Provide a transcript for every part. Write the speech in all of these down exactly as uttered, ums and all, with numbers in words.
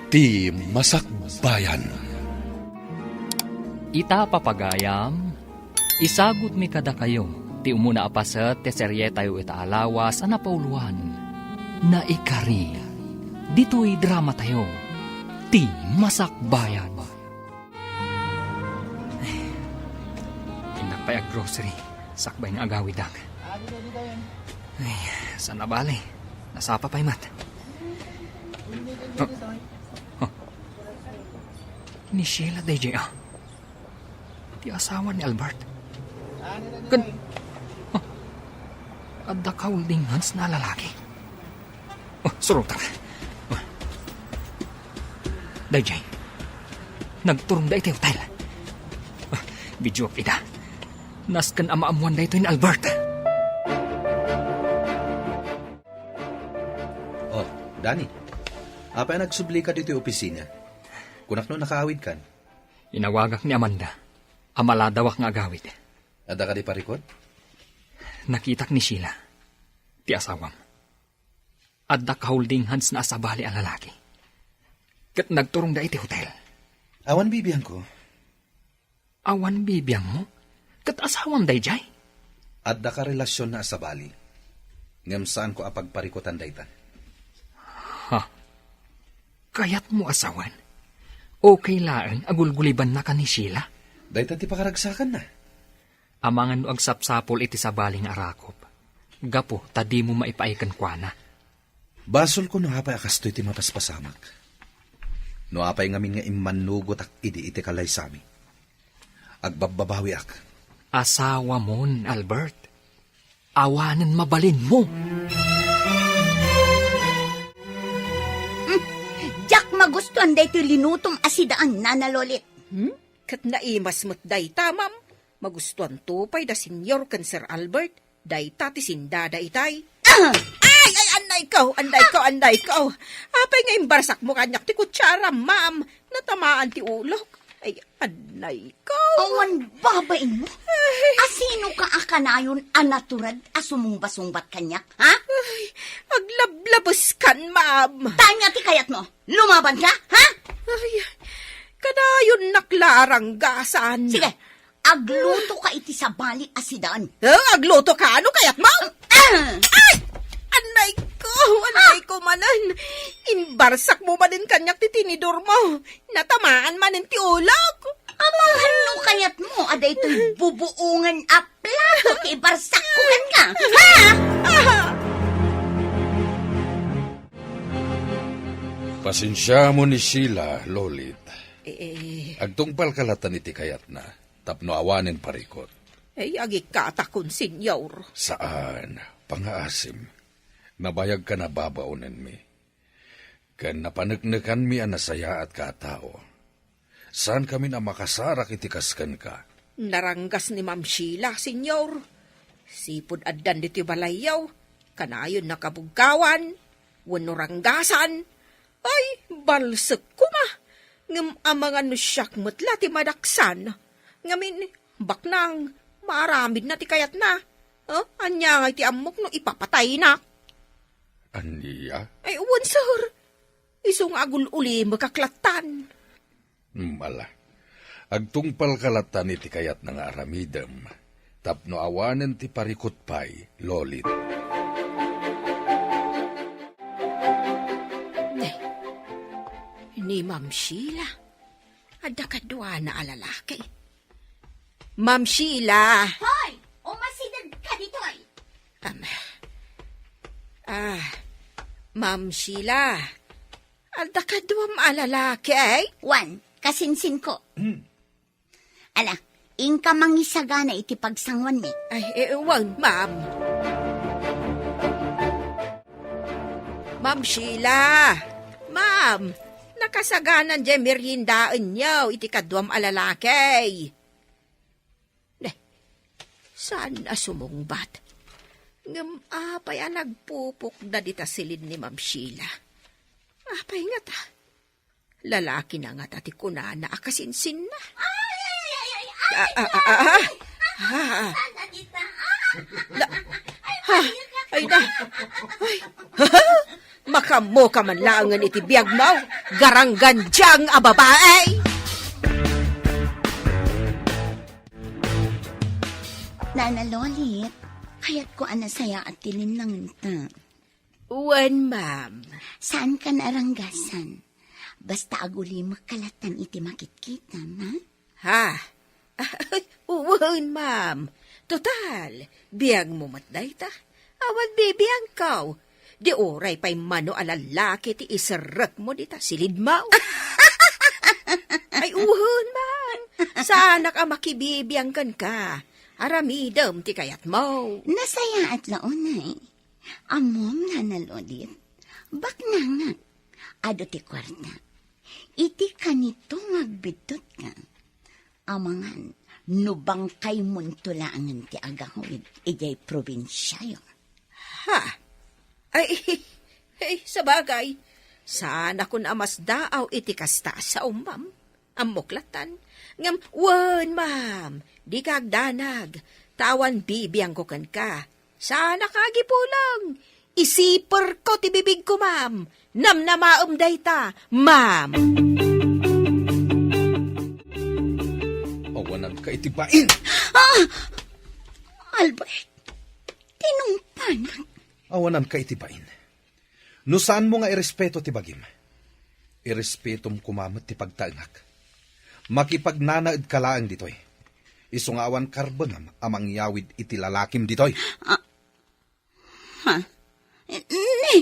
Ti Masakbayan. Ita, papagayam, isagutmi kadakayo ti umuna a paset ti serietayo ita a lawas a napauloan, Naikari. Ditoy dramatayo, Ti Masakbayan. Innak pay ag-grocery, sakbay nga agawidak. Ay, saan a bale? Nasapa pay met. Oh. Oh. Ni Sheila daydiay, ah. Ti asawa ni Albert. Ken, oh. Adda ka holding hands na lalaki. Oh, surota. Oh. Daydiay. Nagturong da iti hotel. Oh, video ida. Nasken a maammoan daytoy ni Albert. Oh, Danny. Apay a nagsublika ditoy opisina? Kunak no nakaawidkan. Inawagak ni Amanda. A maladawak nga agawid. Adda kadi parikut? Nakitak ni Sheila. Ti asawam. Adda ka holding hands na a sabali a lalaki. Ket nagturongda iti hotel. Awan bibiangko. Awan bibiangmo? Ket asawam daydiay? Adda ka relasionna a sabali. Ngem saanko a pagparikutan dayta. Ha? Kayatmo a sawen? Okay laeng a gulgulibannaka ni Sheila? Dayta ti pakaragsakanna. Amangan no agsapsapul iti sabali nga arakop, gapu ta dimo maipaay kenkuana. Basolko no apay a kastoy ti mapaspasamak. No apay ngamin nga immannugotak idi iti kalaysami. Agbabbabawiak. Asawamon, Albert. Awanen mabalinmo. Hmm, diak magustuan daytoy linutom a sidaan, Nana Lolit. Hmm? Ket naimas met dayta, ma'am. Magustuanto pay da Senyor ken Sir Albert. Dayta ti sindada itay. Ah! Ay, ay, annay ko, annay ko, annay ko. Apay nga imbarsakmo kaniak ti kutsara, ma'am? Natamaan ti ulok. Ay, annay ko. Awan babain mo? Ay. Asino ka a kanayon a natured a sumumbasungbat kaniak, ha? Ay, aglablabes kan, ma'am. Tanya ti kayat mo. Lumaban ka, ha? Ay, kanayon naklaranggasan. Sige, agluto ka iti sabali a sidan. Eh, agluto ka? Ano kayat mo? Ah! Ay! Annay ko, annay ko manen. Imbarsak mo manen kaniak ti tinidor mo. Natamaan manen ti ulok. Amangan no kayat mo, adda itoy bubuongan a plato ti ibarsak ko kenka. Ha? Ah! Pasensiamon ni Sheila, Lolit. Eh, eh. Agtungpalka latan iti kayatna, tapno awanen parikut. Eh, agikkatakon, Senyor. Saan, pangaasim. Nabayagkan a babaonenmi. Ken napaneknekanmi a nasayaatka a tao. Saankamin a makasarak iti kas kenka. Naranggas ni Ma'am Sheila, Senyor. Sipud addan ditoy balayyo, kanayon nakabuggawan, wenno ranggasan. Ay, balsek koma. Ngem amangan no siak met la ti madaksan. Ngamin, baknang, maaramidna ti kayatna. Eh, ania ngay ti ammok no ipapataynak? Ania? Ay, wen, sir. Isu nga agul-ulimekak lattan. Hmm, ala. Agtungpalka lattan iti kayatna nga aramidem, tapno awanen ti parikut pay, Lolit. Nay, ni Ma'am Sheila, adda kaduana a lalaki. Ma'am Sheila! Hoy! Umasideg ka ditoy! Am, ah, Ma'am Sheila, adda kaduam a lalaki, eh? Wan, kasinsinko. Hmm. Ala, inka mangisagana iti pagsanguanmi. Ay, eh, wan, ma'am. Ma'am Sheila! Ma'am, nakasaganan diay meriendaenyo iti kaduam a lalaki. Ne, saan a sumungbat? Ngem apay a nagpupukda dita silin ni Ma'am Sheila? Apay ngata? Lalakina ngata ti kunana a kasinsinna? Ay, ay, ay, ay, ay, ay, Ah, ah, ah, ah. Ay, ay, ay, ay, Ah. Sana kita, ah. La-, Ay, ha? Ay, na. Ay. Makaammoka man laengen iti biagmo, garanggandiang a babae! Nana Lolit, kayatko a nasayaat ti linnangenta. Wen, ma'am. Saanka naaranggasan. Basta agulimekka lattan iti makitkitam, ha? Ha? Wen, ma'am. Total, biagmo met dayta. Awan bibiangko. Di uray pay mano a lallaki ti iserrekmo dita silidmo. Ay, wen, ma'am. Saanak a makibibiang kenka. Aramidem ti kayatmo. Nasayaat la unay. Ammom, Nana Lolit, baknangak. Adu ti kuarta. Iti kanito nga agbiddutka, amangan no bangkaymonto laengen ti agawid idiay probinsiayo. Ha? Ay, ay, sabagay, saanakon a masdaaw iti kasta a sao, ma'am. Ammok lattan. Ngem, wen, ma'am, dika agdanag, ta awan bibiangko kenka. Saanaka agipulong. Isiperko ti bibigko, ma'am. Namnamaem dayta, ma'am. Awananka iti bain! Ah! Albert, tinungpanak. Awananka iti bain. No saanmo nga irespeto ti bagim, irespetom koma met ti pagtaengak. Makipagnanaedka laeng ditoy. Isu nga awan karbengam a mangyawid iti lalakim ditoy. Ah, ha? Ni,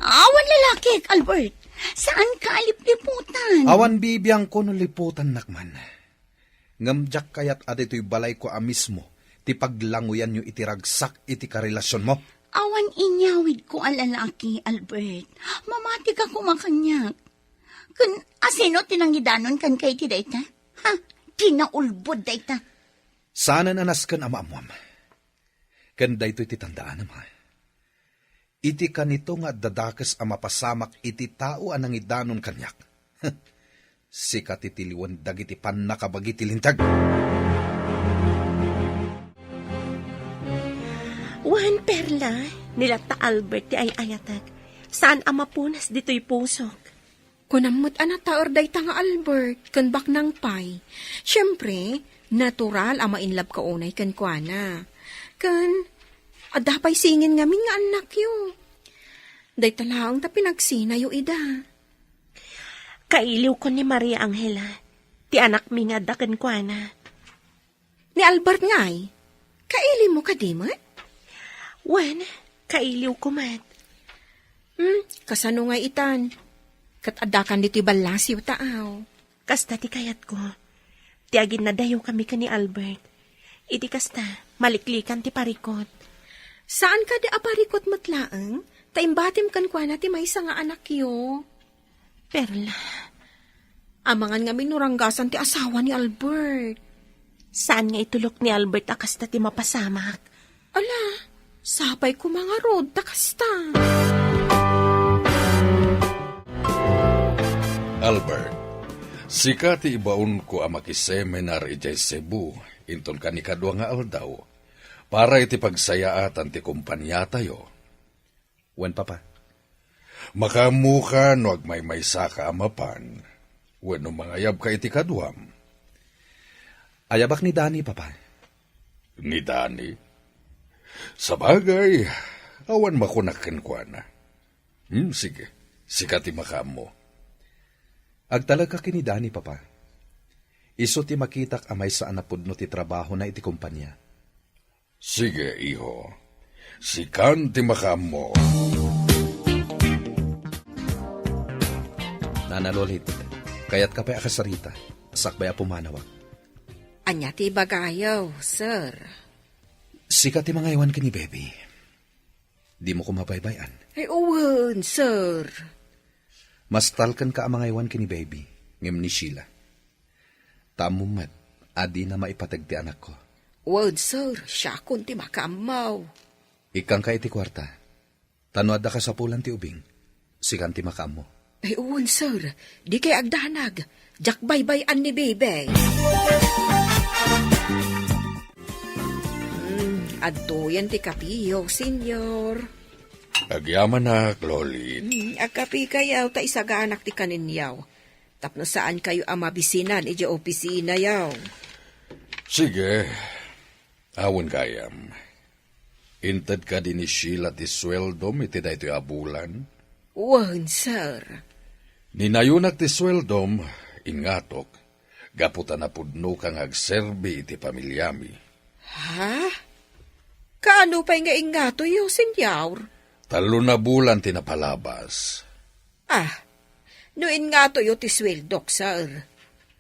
awan lalakik, Albert. Saanka a lipliputan. Awan bibiangko no liputannak man. Ngem diak kayat a ditoy balayko a mismo ti paglanguyanyo iti ragsak iti karelasionmo. Awan inyawidko a lalaki, Albert. Mamatika koma kaniak. Ken asino ti nangidanon kenka iti dayta? Ha? Kinaulbod dayta. Saanen a nasken a maammuam. Ken daytoy ti tandaanam, ha? Iti kanito nga adda dakes a mapasamak iti tao a nangidanon kaniak. Sika ti tiliwen dagiti pannakabagi ti linteg. Wen, Perla, ni latta Albert ti ay-ayatek. Saan a mapunas ditoy pusok. Kunam met a nataer dayta nga Albert ken baknang pay. Siempre, natural a ma-inlove ka unay kenkuana. Ken, adda pay singin ngamin nga annakyo. Dayta laeng ta pinagsinayo ida. Kailiwko ni Maria Angela, ti anakmi nga adda kenkuana. Ni Albert ngay, kailimo kadi met? Wen, kailiwko met. Hmm, kasano ngay itan? Ket addakan ditoy ballasiw taaw. Kasta ti kayatko. Ti aginnadayokami ken ni Albert. Iti kasta, maliklikan ti parikut. Saan kadi a parikut met laeng? Ta imbatim kenkuana ti maysa nga anakyo. Perla. Amangan ngamin no ranggasan ti asawa ni Albert. Saan nga itulok ni Albert a kasta ti mapasamak? Ala, sapay koma ngarud ta kasta. Albert, sika ti ibaonko a makiseminar idiay Cebu, inton kanikadua nga aldaw, para iti pagsayaatan ti kompaniatayo. Wen, Papa. Makaammoka no agmaymaysaka a mapan, wenno mangayabka iti kaduam. Ayabak ni Dani, Papa. Ni Dani? Sabagay, awan makunak kenkuana. Hmm, sige, sika ti makaammo. Agtalekka ken ni Dani, Papa. Isu ti makitak a maysa a napudno ti trabahona iti kompania. Sige, iho. Sikan ti makaammo. Nana Lolit, kayatka pay a kasarita, sakbay a pumanawak. Ania ti ibagayo, sir? Sika ti mangaywan ken ni Baby. Dimo koma baybay-an. Ay, wen, sir. Mastalkenka a mangaywan ken ni Baby, ngem ni Sheila. Ta ammom met a dina maipateg ti anakko. Wen, sir, siakon ti makaammo. Ikkanka iti kuarta. Ta no adda kasapulan ti ubing, sikan ti makaammo. Ay, wen, sir. Dikay agdanag. Diak baybay-an ni Baby. Hmm, adtoyen ti kapiyo, senyor. Agyamanak, Lolit. Hmm, agkapikayaw ta isaganak ti kaninyaw. Tapno saankayo a mabisinan idiay opisinayaw. Sige. Awan gayam. Inted kadi ni Sheila ti sueldom iti daytoy a bulan? Wen, sir. Ninayonak ti sueldom, ingatok, gapu ta napudnoka nga agserbi iti pamiliami. Ha? Kaano pay nga ingatoyo, senyor? Tallo a bulan ti napalabas. Ah, no ingatoyo ti sueldok, sir,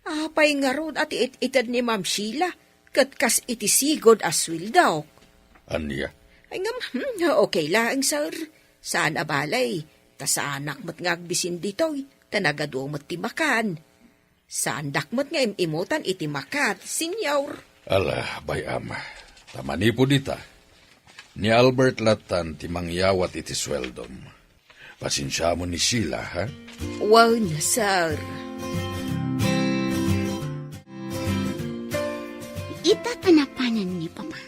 apay ngarud a ti it-ited ni Ma'am Sheila ket kas iti sigud a sueldok? Ania? Ay ngem, hmm, okay laeng, sir. Saan a balay, ta saanak met nga agbisin ditoy, ta nagadu met ti makan. Saandak met nga im-imutan iti makat, senyor. Ala, bay-am. Ta manipud ita, ni Albert latan ti mangyawat iti sueldom. Pasensiamon ni Sheila, ha? Wen, sir. Ita ta napanan ni Papa,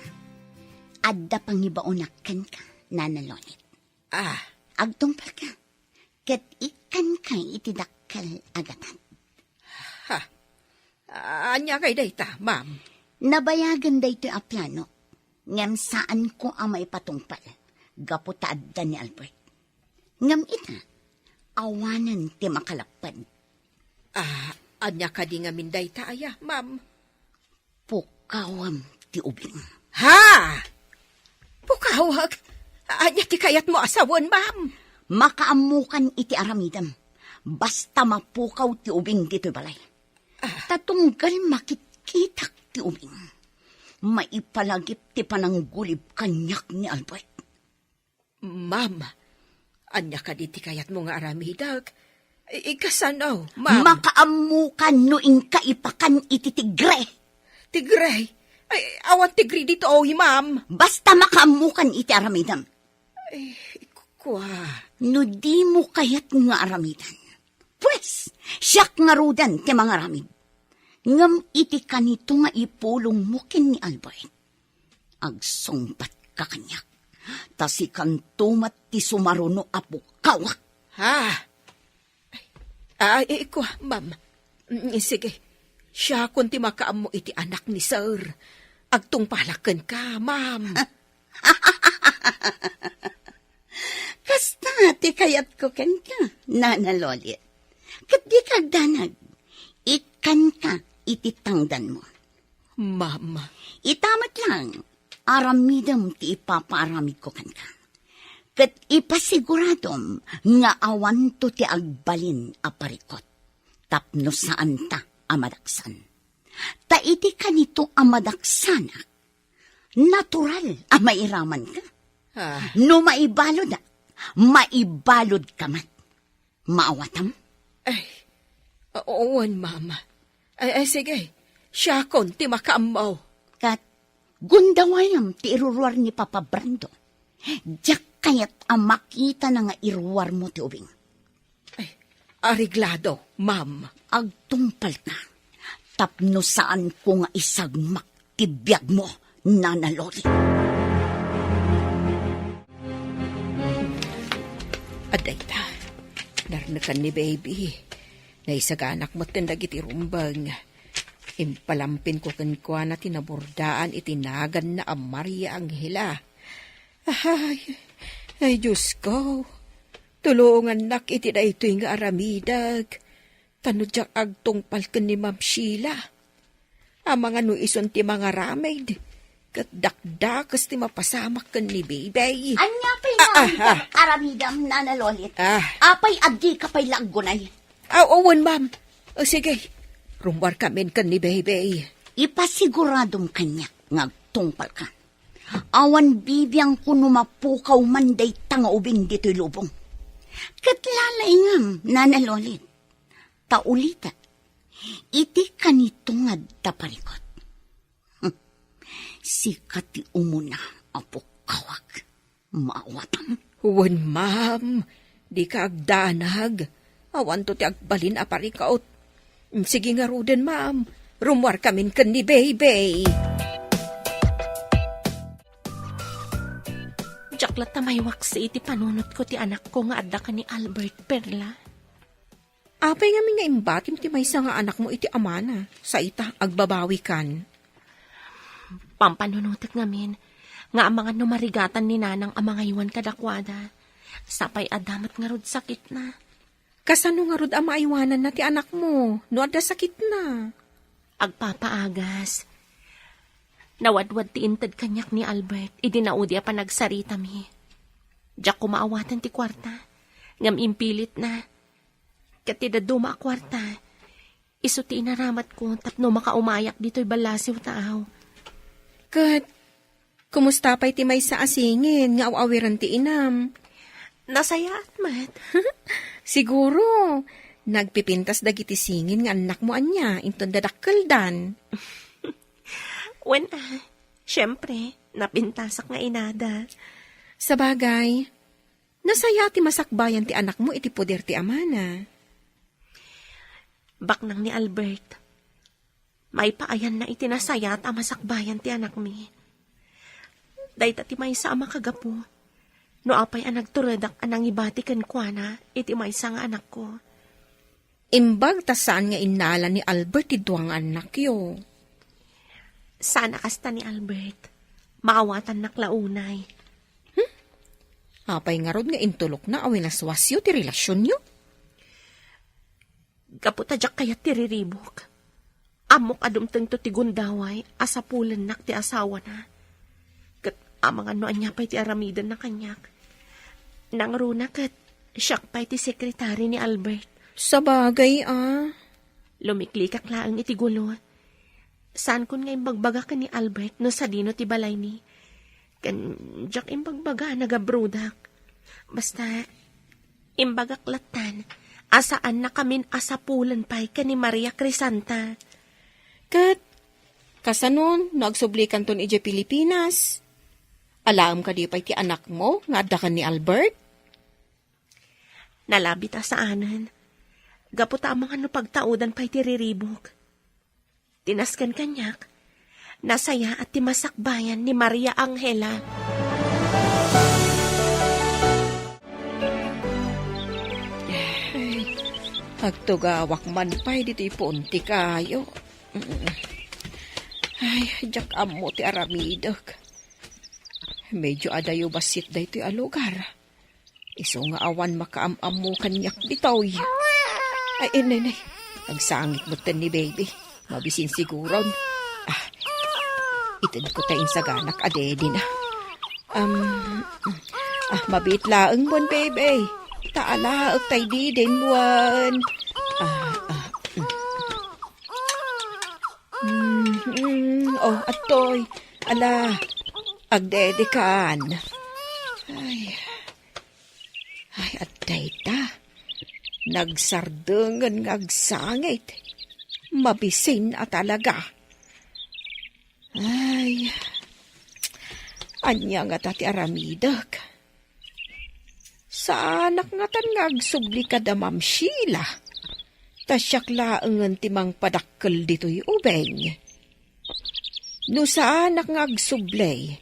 adda pangibaonak kenka, Nana Lolit. Ah. Agtungpalka, ket ikkanka iti dakkel a gatad. Ha? Ania kay dayta, ma'am? Nabayagen daytoy a plano, ngem saanko a maipatungpal gapu ta adda ni Albert. Ngem ita, awanen ti makalapped. Ah, ania kadi ngamin dayta aya, ma'am? Pukawem ti ubing. Ha? Pukawek? Ania ti kayatmo a sawen, ma'am? Makaammokan iti aramidem. Basta mapukaw ti ubing ditoy balay. Ah. Ta tunggal makitkitak ti ubing, maipalagip ti pananggulib kaniak ni Albert. Ma'am, ania kadi ti kayatmo nga aramidek? I-, ikasano, ma'am? Makaammokan no inka ipakan iti tigre. Tigre? Ay, awan tigre ditoy, ma'am. Basta makaammokan iti aramidem. Ay, kua. No dimo kayat nga aramidan, pues, siak ngaruden ti mangaramid. Ngem iti kanito nga ipulongmo ken ni Albert, agsungbatka kaniak, ta sikanto met ti sumaruno a pukawak. Ha? Ah, eh, kua, ma'am. Mm, sige. Siakon ti makaammo iti anak ni sir. Agtungpalak kenka, ma'am. Kasta ti kayatko kenka, Nana Lolit. Ket dika agdanag. Ikkanka iti tangdanmo. Ma'am. Ita met lang, aramidem ti ipapaaramidko kenka. Ket ipasiguradom nga awanto ti agbalin a parikut tapno saanta a madaksan. Ta iti kanito a madaksanak, natural a mairamanka. Ah. No maibaludak, maibaludka met. Maawatam? Ay, o-, wen, ma'am. Ay, ay, sige. Siakon ti makaammo. Ket gundawayam ti iruruar ni Papa Brando. Diak kayat a makitana nga iruarmo ti ubing. Ay, areglado, ma'am. Agtungpalka tapno saanko nga isagmak ti biagmo, Nana Loli. Adda ita, narnekan ni Baby. Naisaganak metten dagiti rumbeng. Impalampinko kenkuana ti nabordaan iti naganna a Maria Angela. Ay, ay, Diosko, tulongannak iti daytoy nga aramidek. Ta no diak agtungpal ken ni Ma'am Sheila, amangan no isun ti mangaramid, ket dakdakes ti mapasamak ken ni Baby. Ania pay nga ah, ah, aramidam, Nana Lolit? Ah. Apay, adika pay la aggunay? Aw, wen, ma'am. O, sige. Rummuarkamin ken ni Baby. Ipasiguradom kaniak nga agtungpalka. Awan bibiangko no mapukaw man dayta nga ubing ditoy lubong. Ket lalaingam, Nana Lolit. Ta ulitek, iti kanito nga adda parikut. Hmm. Sika ti umuna a pukkawak. Maawatam? Wen, ma'am. Dika agdanag. Awanto ti agbalin a parikut. Sige ngaruden, ma'am. Rummuarkamin ken ni Baby. Diak latta maiwaksi iti panunotko ti anakko nga adda ken ni Albert, Perla. Apay ngamin nga imbatim ti maysa nga anakmo iti amana? Sa ita, agbabawikan. Pampanunotek ngamin nga amangan no marigatan ni nanang a mangaywan kadakuada. Sapay adda met ngarud sakitna. Kasano ngarud a maaywananna ti anakmo no adda sakitna? Agpapaagas. Nawadwad ti inted kaniak ni Albert idi naudi a panagsaritami. Diak koma awaten ti kuarta, ngem impilitna. Ket ti dadduma a kuarta, isu ti inaramatko tapno makaumayak ditoy ballasiw taaw. Ket kumusta pay ti maysa a singin nga aw-awiren ti inam? Nasayaat met. Siguro, nagpipintas dagiti singin nga annakmo ania inton dadakkeldan. Wen, ah, siempre, napintasak nga inada. Sabagay, nasayaat ti masakbayan ti anakmo iti poder ti amana. Baknang ni Albert, maipaayanna iti nasayaat a masakbayan ti anakmi. Dayta ti maysa a makagapu no apay a nagturedak a nangibati kenkuana iti maysa nga anakko. Imbag ta saan nga innala ni Albert ti dua nga annakyo. Saan a kasta ni Albert. Maawatannak la unay. Hmm? Apay ngarud nga intulokna a winaswasyo ti relasionyo? Gapu ta diak kayat ti riribuk. Ammok a dumtengto ti gundaway a sapulennak ti asawana. Ket amangan no ania pay ti aramidenna kaniak. Nangruna ket siak pay ti sekretari ni Albert. Sabagay, ah. Lumiklikak laeng iti gulo. Saankon nga imbagbaga ken ni Albert no sadino ti balaymi. Ken diak imbagbaga a nagabrodak. Basta, imbagak lattan a saannakamin a sapulen pay ken ni Maria Crisanta. Ket, kasano no agsublikanton idiay Pilipinas? Alaem kadi pay ti anakmo nga adda ken ni Albert? Nalabit a saanen. Gapu ta amangan no pagtaudan pay ti riribuk. Ti nasken kaniak, nasayaat ti masakbayan ni Maria Angela. Ay, agtugawak man pay ditoy puon ti kayo. Ay, diak ammo ti aramidek. Medyo adayo bassit daytoy a lugar. Isu nga awan makaam-ammo kaniak ditoy. Ay, inay, nay. Agsangit metten ni baby. Mabisin siguron. Ah, itedko ta insaganak a daddy na. Um, ah, mabiit laeng mon, baby. Ta alaek tay didin wen. Ah, ah, mm. Mm, mm, oh, atoy. Ala, agdedikan. Ay. Ay, adda ita. Nagsardengen nga agsangit. Mabisin a talaga. Ay, ania ngata ti aramidek? Saanak ngatan nga agsubli kada Ma'am Sheila. Ta siak laengen ti mangpadakkel ditoy ubing. No saanak nga agsubli,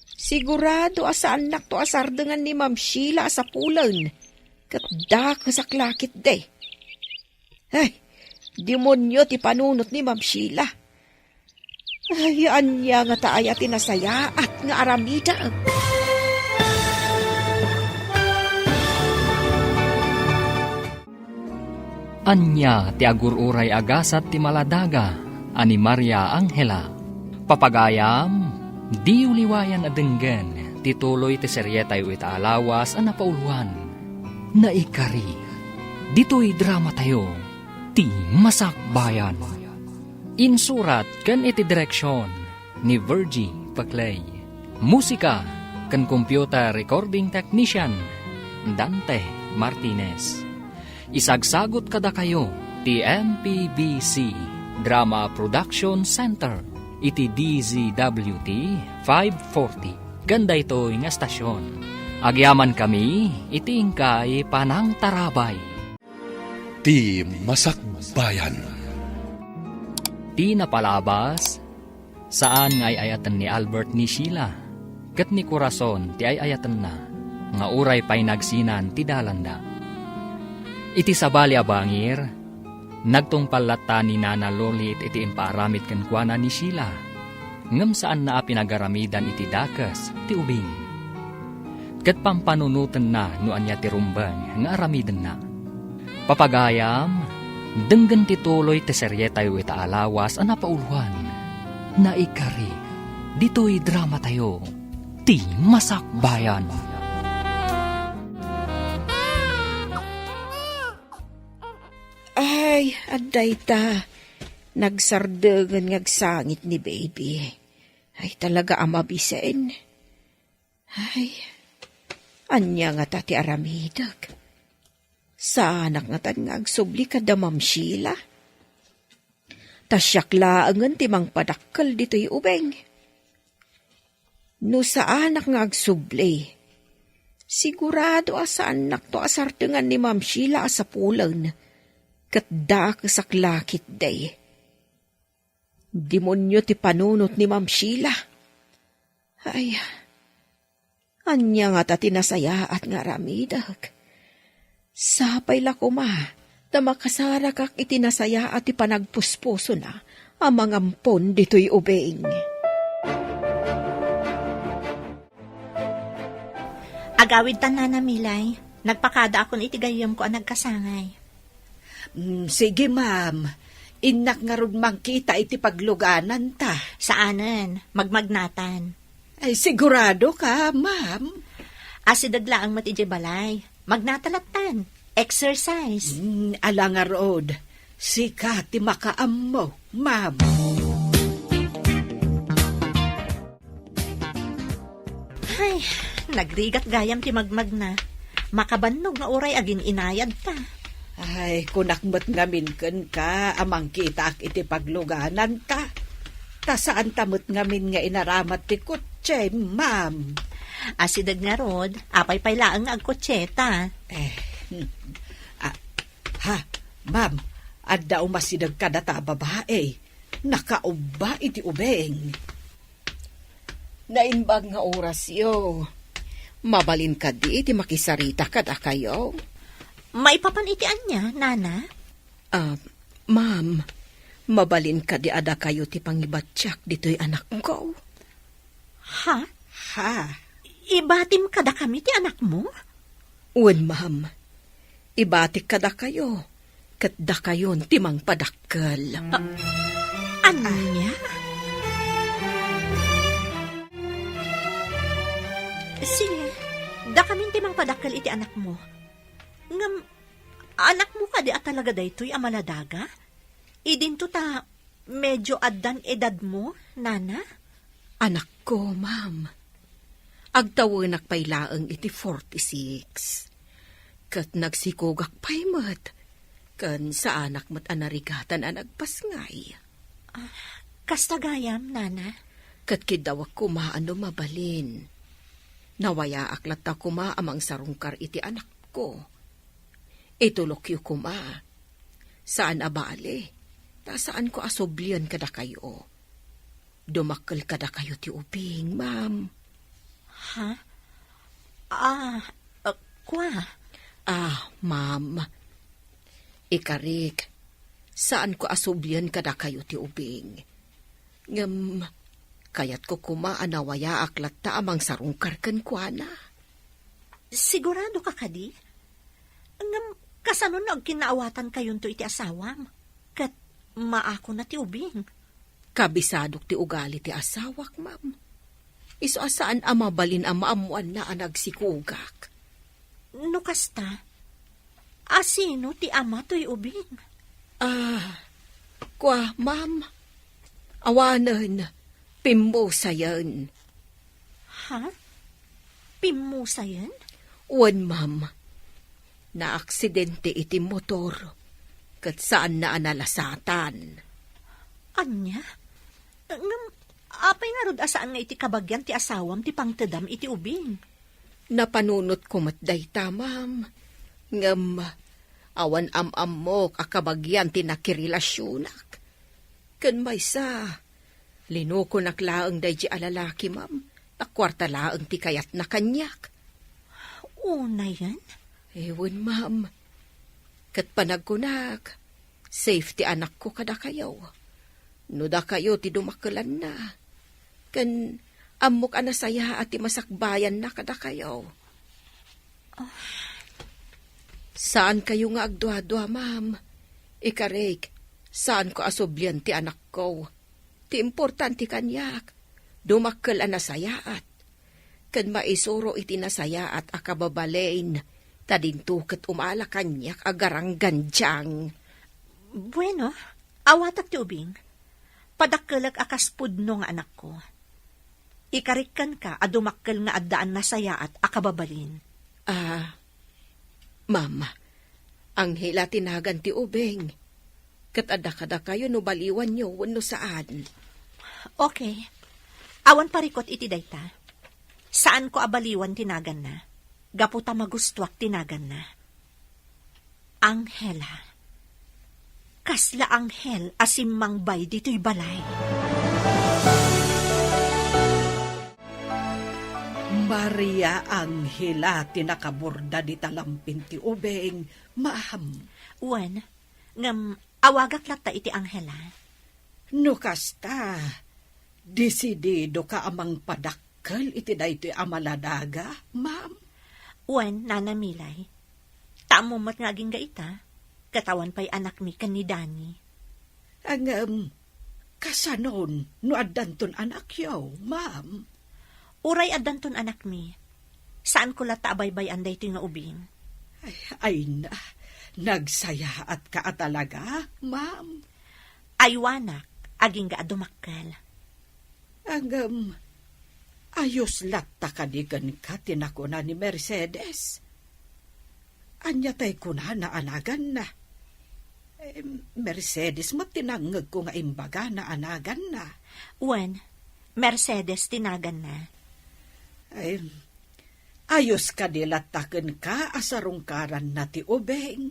sigurado a saannakto a sardengan ni Ma'am Sheila a sapulen, ket dakesak la ketdi. Ay, demonio ti panunot ni Ma'am Sheila. Ay, ania ngata aya ti nasayaat nga aramidek? Ania ti agur-uray a gasat ti maladaga a ni Maria Angela? Papagayam, diyo liwayan a denggen ti tuloy ti serietayo ita a lawas a napauluan. Naikari, ditoy dramatayo, Ti Masakbayan. Insurat ken iti direksion ni Virgie Paclay. Musika ken computer recording technician, Dante Martinez. Isagsagut kadakayo ti M P B C Drama Production Center iti D Z W T five forty ken daytoy nga estasion. Agyamankami iti inkay panangtarabay. Ti Masakbayan. Ti napalabas, saan nga ay-ayaten ni Albert ni Sheila. ket ni Corazon ti ay-ayatenna, nga uray pay nagsinan ti dalanda. Iti sabali a bangir, nagtungpal latta ni Nana Lolit iti impaaramid kenkuana ni Sheila, ngem saanna a pinagaramidan iti dakes ti ubing. Ket pampanunotenna no ania ti rumbeng nga aramidenna. Papagayam, denggen ti tuloy ti serietayo ita a lawas a napauloan. Naikari, ditoy dramatayo, ti Masakbayan. Ay, adda ita. Nagsardengen nga agsangit ni baby. Ay, talaga a mabisen. Ay, ania ngata ti aramidek? Saanak ngatan nga agsubli kada Ma'am Sheila? Ta siak laengen ti mangpadakkel ditoy ubing. No saanak nga agsubli, sigurado a saannakto a sardengan ni Ma'am Sheila a sapulen, ket dakesak la ketdi. Demonio ti panunot ni Ma'am Sheila. Ay, ania ngata ti nasayaat nga aramidek? Sapay la koma ta makasarakak iti nasayaat ti panagpuspusona a mangampon ditoy ubing. Agawidtan, Nana Milay. Nagpakadaakon iti gayyemko a nagkasangay. Mm, sige, ma'am. Innak ngarud mangkita iti paglugananta. Saanen, magmagnatan. Ay, sigurado ka, ma'am? Asideg laeng met idiay balay. Magnata lattan. Exercise. Mm, ala ngarud. Sika ti makaammo, ma'am. Ay, nagrigat gayam ti magmagna. Makabannog nga uray agin-inayadta. Ay, kunak met ngamin kenka a mangkitaak iti paglugananta. Ta saanta met ngamin nga inaramat ti kotse, ma'am. Asideg ngarud, apay pay laeng nga agkotseta? Eh, hmm. Ah, ha, ma'am, adda umasideg kadata a babae. Nakaubba iti ubing. Naimbag nga orasyo. Mabalin kadi ti makisarita kadakayo? Maipapan iti ania, Nana? Ah, ma'am, mabalin kadi a dakayo ti pangibatiak ditoy anakko? Ha? Ha? Ibatim kadakami ti anakmo? Wen, ma'am. Ibatik kadakayo, ket dakayon ti mangpadakkel. A-, ania? Sige, dakamin ti mangpadakkel iti anakmo. Ngem, anakmo kadi a talaga daytoy a maladaga? Idinto ta medio addan edadmo, Nana? Anakko, ma'am. Agtawenak pay laeng iti forty-six. Ket nagsikogak pay met. Ken saanak met a narigatan a nagpasngay. Ah, kasta gayam, Nana? Ket kiddawek koma a no mabalin. Nawayaak latta koma a mangsarungkar iti anakko. Itulokyo koma. Saan a bale, ta saanko a sublien kadakayo. Dumakkel kadakayo ti ubing, ma'am. Ha? Ah, ah, kua? Ah, ma'am. Ikarik, saanko a sublien kadakayo ti ubing. Ngem, kayatko koma a nawayaak latta a mangsarungkar kenkuana. Sigurado ka kadi? Ngem, kasano no agkinnaawatankayonto iti asawam? Ket maakona ti ubing? Kabisadok ti ugali ti asawak, ma'am. Isu a saan a mabalin a maammoanna a nagsikogak. No kasta, a sino ti ama toy ubing? Ah, kua, ma'am. Awanen, pimmusayen. Ha? Pimmusayen? Wen, ma'am. Naaksidente iti motor, ket saanna a nalasatan. Ania? Ngem, apay ngarud a saan nga iti kabagian ti asawam ti pangtedam iti ubing? Napanunotko met dayta, ma'am. Ngem, awan am-ammok a kabagian ti nakirelasionak. Ken maysa, linukonak laeng daydi a lalaki, ma'am, a kuarta laeng ti kayatna kaniak. Unayen? Ewan, ma'am. Ket panagkunak, safe ti anakko kadakayo. No dakayo ti dumakkelanna, ken ammok a nasayaat ti masakbayanna kadakayo. Ah. Saankayo nga agduadua, ma'am. Ikarik, saanko a sublian ti anakko. Ti importante kaniak, dumakkel a nasayaat. Ken maisuro iti nasayaat a kababalin, ta dinto ket umala kaniak a garanggandiang. Bueno, awatak ti ubing. Padakkelek a kas pudno nga anakko. Ikarik kenka a dumakkel nga addaan nasayaat a kababalin. Ah, ma'am, Angela ti nagan ti ubing. Ket adda kadakayo no baliwanyo wenno saan. Okay. Awan parikut iti dayta. Saanko a baliwan ti naganna. Gapu ta magustuak ti naganna. Angela. Kasla anghel a simmangbay ditoy balay. Maria Angela ti nakaborda dita lampin ti ubing, ma'am. Wen, ngem awagak latta iti Angela. No kasta, desididoka a mangpadakkel iti daytoy a maladaga, ma'am? Wen, Nana Milay. Ta ammom met nga agingga ita, ket awan pay anakmi ken ni Dani. Ngem, kasanon no addanton anakyo, ma'am? Uray addanton anakmi, saanko latta a baybay-an daytoy nga ubing. Ay, ay na, nagsayaatka a talaga, ma'am. Aywanak, agingga a dumakkel. Ngem, ayos latta kadi kenka ti nakuna ni Mercedes? Ania tay kunana a naganna? Em, Mercedes met ti nangngegko nga imbagana a naganna. Wen, Mercedes ti naganna. Em, ayos kadi latta kenka a sarungkaranna ti ubing?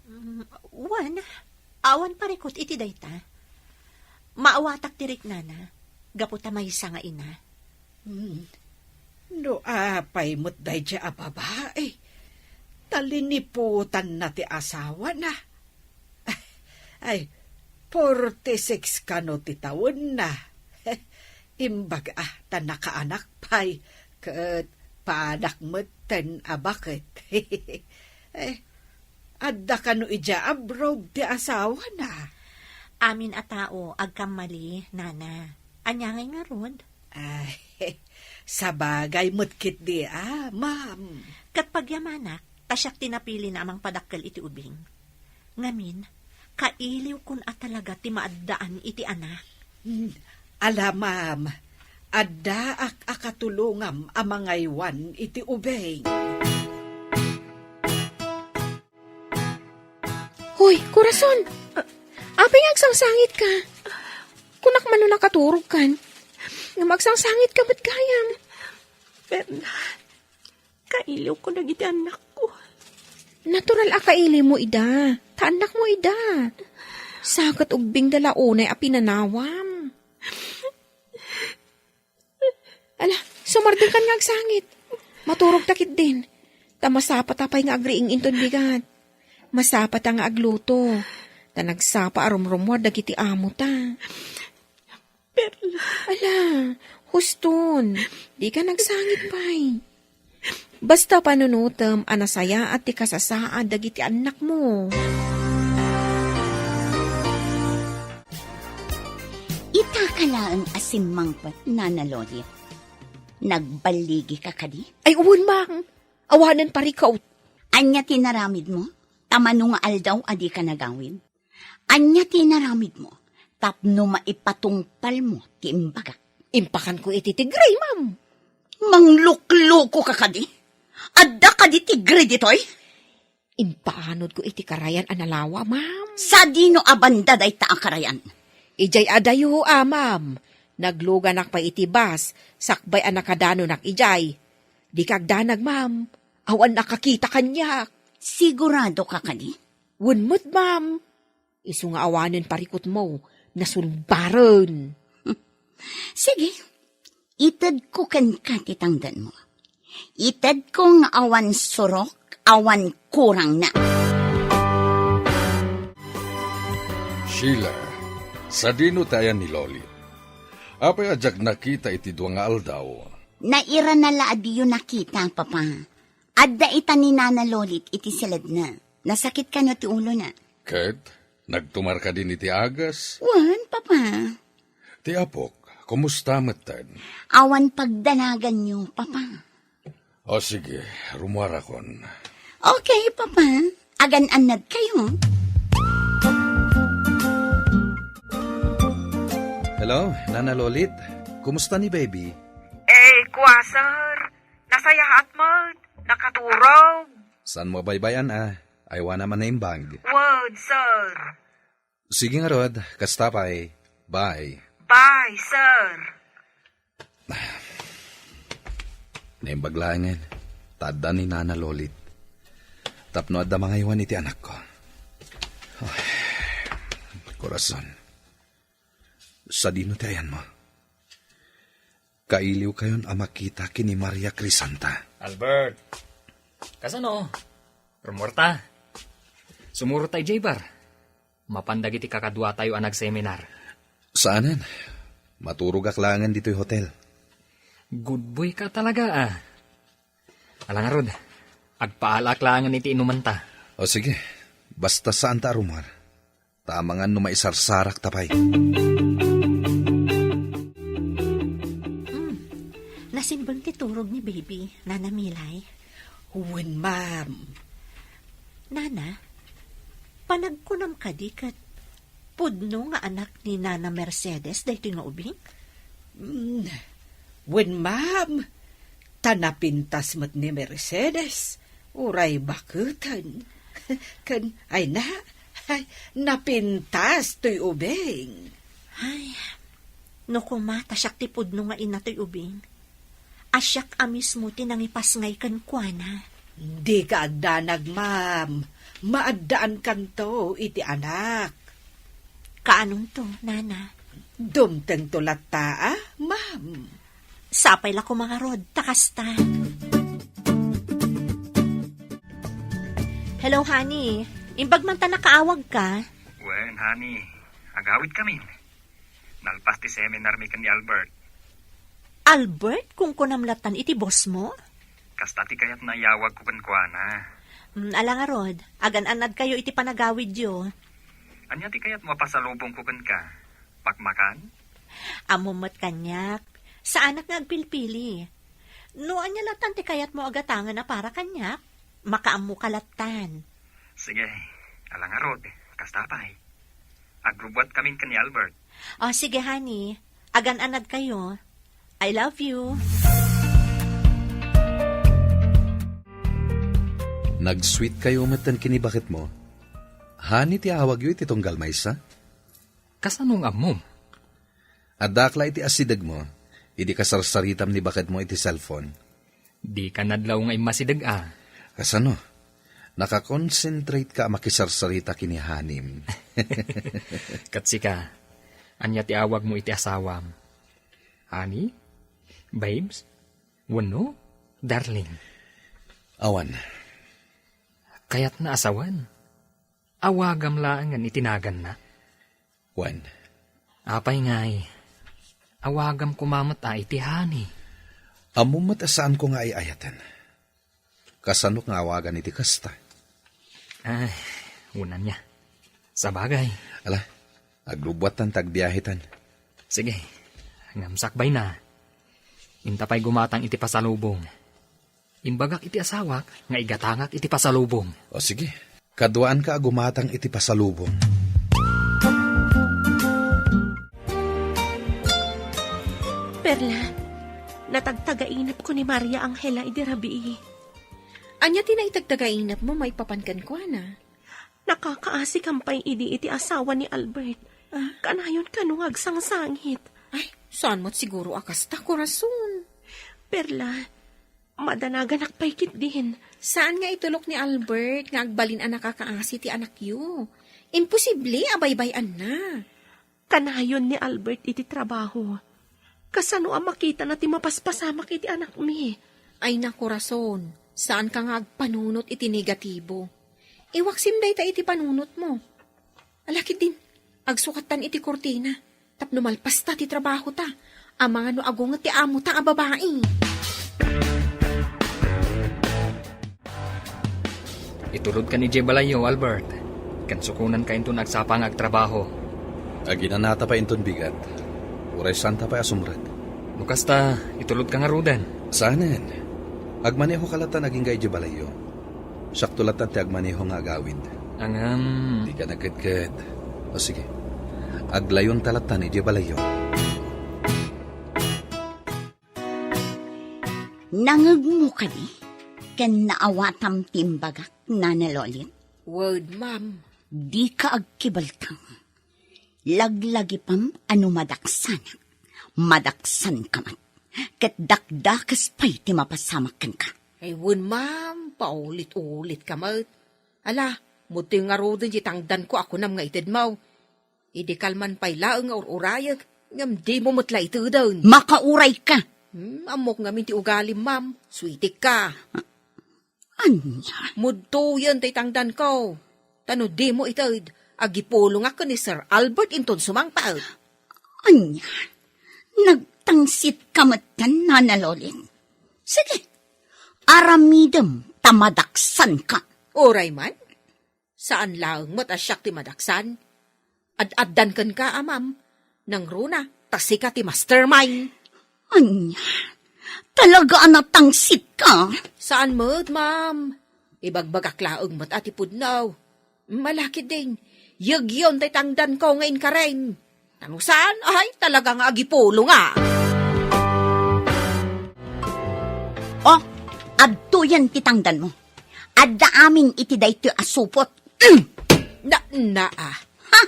Mm, wen, awan parikut iti dayta. Maawatak ti riknana, gapu ta maysa nga ina. Hmm. No apay met daydiay a babai, ta liniputanna ti asawana. Ay, forty-six kano ti tawenna. Imbag a ta nakaanak pay, ket padak metten a baket. Eh, adda kano idiay abroad ti asawana? Amin a tao agkammali, Nana. Ania ngay ngarud? Ay, sabagay met ketdi a, ma'am. Ket pagyamanak, ta siak ti napilina a mangpadakkel iti ubing. Ngamin, kailiwkon a talaga ti maaddaan iti anak. Hmm, ala, ma'am, addaak a katulongam a mangaywan iti ubing. Hoy, Corazon! Apay nga agsangsangitka? Kunak man no nakaturogkan. Ngem agsangsangitka met gayam. Perla, kailiwko dagiti annakko. Natural a kailiwmo ida. Ta annakmo ida. Sa ket ubbingda la unay a pinanawam. Ala, sumardengkan nga agsangit. Maturogta ketdin. Ta masapata pay nga agriing inton bigat. Masapata nga agluto. Ta nagsapa a rumrummuar dagiti amota. Perla. Ala, huston. Dika nagsangit pay. Basta panunotem a nasayaat ti kasasaad dagiti annakmo. Itaka laeng a simmangpet, Nana Loli. Nagballigika kadi? Ay, wen, ma'am. Awanen parikut. Ania ti inaramidmo? Ta mano nga aldaw a dika nagawid? Ania ti inaramidmo tapno maipatungpalmo ti imbagak? Impakanko iti tigre, ma'am. Mangluklokoka kadi? Adda kadi tigre ditoy? Impaanodko iti karayan a nalawa, ma'am. Sadino a banda dayta a karayan? Idiay adayo, a, ma'am. Nagluganak pay iti bus, sakbay a nakadanonak idiay. Dika agdanag, ma'am. Awan nakakita kaniak. Siguradoka kadi? Wen met, ma'am. Isu nga awanen parikutmo, nasulbaren. Sige, Itedko kenka ti tangdanmo. Itedko nga awan surok, awan kurangna. Sheila, sadino ti ayan ni Lolit? Apay a diak nakita iti dua nga aldaw? Nairana la a diyo nakita, Papa. Adda ita ni Nana Lolit iti siledna. Nasakit kano ti ulona. Ket nagtumar kadin iti agas? Wen, Papa. Ti apok, kumusta metten? Awan pagdanaganyo, Papa. O sige, rumuarakon. Okay, Papa. Agan-annad kayo. Hello, Nana Lolit. Kumusta ni baby? Eh, kua, sir. Nasayaat met. Nakaturog. Saan mo baybay-an a? Aywana man naimbag. Word, sir. Sige ngarud, kasta pay. Bye. Bye, sir. Naimbag laengen, ta adda ni Nana Lolit. Tapno adda mangaywan iti anakko. Ay, korason. Sadino ti ayanmo? Kailiwkayon a makita ken ni Maria Crisanta. Albert, kasano? Rumuarta. Sumurot ta idiay bar. Mapan dagiti kakaduatayo a nagseminar. Saanen. Maturogak laengen ditoy hotel. Good boy ka talaga, ah. Ala ngarud, agpaalaak laengen iti inumanta. O sige, basta saanta a rumuar. Ta amangan no maisarsarakta pay. Hmm. Nasimbeng ti turog ni baby, Nana Milay. Wen, ma'am. Nana, panagkunam kadi ket pudno nga anak ni Nana Mercedes daytoy nga ubing? Mm, wen, ma'am. Ta napintas met ni Mercedes, uray baketen. Ken, ay na, ay, napintas toy ubing. Ay, no koma ta siak ti pudno nga ina toy ubing, a siak a mismo ti nangipasngay kenkuana. Dika agdanag, ma'am. Maaddaankanto iti anak. Kaanonto, Nana? Dumtengto latta, a, ma'am. Sapay la koma ngarud, ta kasta. Hello, honey. Imbag man ta nakaawagka? Wen, honey. Agawidkamin. Nalpas ti seminarmi ken ni Albert. Albert, kunkunam lattan iti boss mo? Kasta ti kayatna a iyawagko kenkuana. Mm, ala ngarud, agan-annadkayo iti panagawidyo. Ania ti kayatmo a pasalubongko kenka? Pakmakan? Ammom met kaniak. Saanak nga agpilpili. No ania lattan ti kayatmo a gatangen a para kaniak, makaammoka lattan. Sige, ala ngarud, kasta pay. Agrubbuatkamin ken ni Albert. O, sige, honey. Agan-annadkayo. I love you. Nag-sweet kayo metten ken ni baketmo. Honey ti awagyo iti tunggal maysa? Kasano nga ammom? Addaak la iti asidegmo, idi kasarsaritam ni baketmo iti cellphone. Dika nadlaw nga immasideg a. Kasano? Nakakonsentrate ka a makisarsarita ken ni honey-m. Ket sika, ania ti awagmo iti asawam? Honey? Babes? Wenno darling? Awan. Kayatna a sawen. Awagam laengen iti naganna. Wen. Apay ngay, awagam koma met a iti honey. Ammom met a saanko nga ay-ayaten. Kasano nga awagan iti kasta? Ay, wen ania. Sabagay. Ala, agrubbuattan ta agbiahetan. Sige, ngem sakbayna. Inta pay gumatang iti pasalubong. Imbagak iti asawak nga igatangak iti pasalubong. O sige, kaduaanka a gumatang iti pasalubong. Perla, natagtagainepko ni Maria Angela idi rabii. Ania ti naitagtagainepmo maipapan kenkuana? Nakakaasikam pay idi iti asawa ni Albert. Ah? Kanayon kano nga agsangsangit. Ay, saan met siguro a kasta, korason. Perla, madanaganak pay ketdin. Saan nga itulok ni Albert nga agbalin a nakakaasi ti anakyo? Imposible a baybay-anna. Kanayon ni Albert iti trabaho. Kasano a makitana ti mapaspasamak iti anakmi? Ay, nakorason, saanka nga agpanunot iti negatibo. Iwaksim dayta iti panunotmo. Ala ketdin, agsukattan iti kurtina, tapno malpasta ti trabahota. Amangan no agunget ti amota a babai. Itulodkan idiay balayyo, Albert. Ken sukonanka inton agsapa nga agtrabaho. Aginanata pay inton bigat. Uray saanta pay a sumrek. No kasta, itulodka ngaruden. Saanen. Agmanehoka lattan agingga idiay balayyo. Siakto lattan ti agmaneho nga agawid. Ngem. Dika nagkedked. O sige. Aglayonta lattan idiay balayyo. Nangngegmo kadi ken naawatam ti imbagak, Nana Lolit? Wen, ma'am. Dika agkibeltang. Laglagipem a no madaksanak, madaksanka met. Ket dakdakes pay ti mapasamak kenka. Ay, wen, ma'am, paulit-ulitka met. Ala, mo toy ngaruden ti tangdanko a kunam nga itedmo. Idi kalman pay laeng nga ur-urayek, ngem dimo met la iteden. Makaurayka! Hmm, ammok ngamin ti ugalim, ma'am. Suitikka. Ania? Mudtoyen tay tangdanko. Ta no dimo ited, agipulongak ken ni Sir Albert inton sumangpet. Ania? Nagtangsitka metten, Nana Lolit? Sige, aramidem ta madaksanka. Uray man. Saan laeng met a siak ti madaksan. Ad-addan kenka, a, ma'am. Nangruna, ta sika ti mastermind. Ania? Talaga a natangsitka? Saan met, ma'am. Ibagbagak laeng met a ti pudno. Ala ketdin, yegyon tay tangdanko nga inkarem. Ta no saan, ay, talaga nga agipulongak. Oh, adtoyen ti tangdanmo. Adda amin iti daytoy a supot. Na, na, ah. Ha?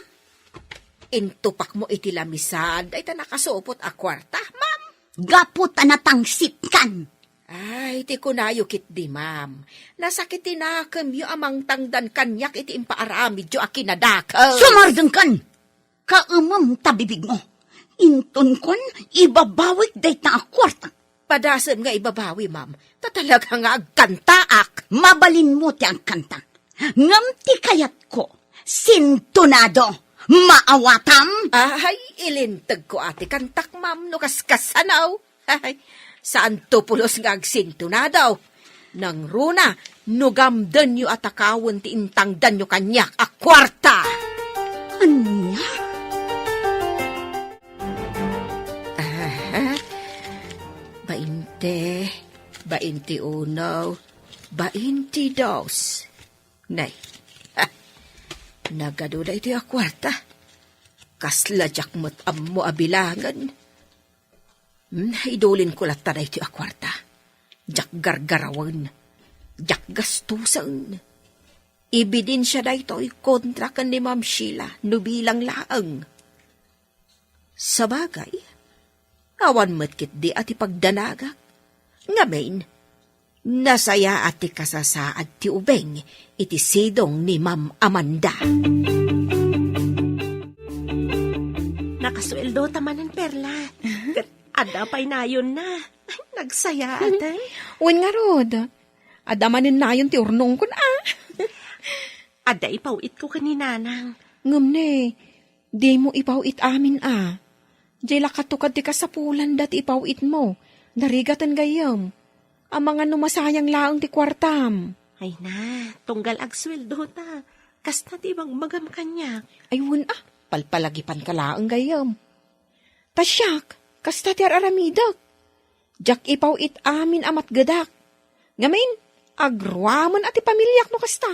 Intupakmo iti lamisaan dayta nakasupot a kuarta, ma'am? Gapu ta natangsitkan. Ay, ti kunayo ketdi, ma'am. Nasakit ti nakemyo a mangtangdan kaniak iti impaaramidyo a kinadakes. Sumardengkan! Kaemem ta bibigmo. Intonkon, ibabawik dayta a kuarta. Padasem nga ibabawi, ma'am. Ta talaga nga agkantaak. Mabalinmo ti agkanta. Ngem ti kayatko, sintonado. Maawatam? Ay, ilintegko a ti kantak, ma'am, no kaskasano. Ay, saanto pulos nga agsintonado. Nangruna, no gamdenyo a takawen ti intangdanyo kaniak a kuarta. Ania? Aha. Bainte, bainte uno, bainte dos. Nay, ha, nagadu daytoy a kuarta. Kasla diak met ammo a bilangen. Hmm, idulinko latta daytoy a kuarta. Diak gargarawen. Diak gastusen. Ebidensia daytoy kontra ken ni Ma'am Sheila no bilang laeng. Sabagay, awan met ketdi a ti pagdanagak. Ngamin, nasayaat ti kasasaad ti ubing iti sidong ni Ma'am Amanda. Nakasueldo ta manen, Perla. Ket adda pay nayonna. Ay, nagsayaat, ay. Wen ngarud, adda manen nayon ti urnongkon, a. Adda ipaw-itko ken ni Nanang. Ngem ne, dimo ipaw-it amin, a. Diay la katukad ti kasapulanda ti ipaw-itmo. Narigaten gayyem. Amangan no masayang laeng ti kuartam. Ay na, tunggal agsueldo ta. Kasta ti ibagbagam kaniak. Ay, wen, a, palpalagipanka laeng gayyem. Ta siak, kasta ti ar-aramidek. Diak ipaw-it amin a matgedak. Ngamin, agruamen a ti pamiliak no kasta.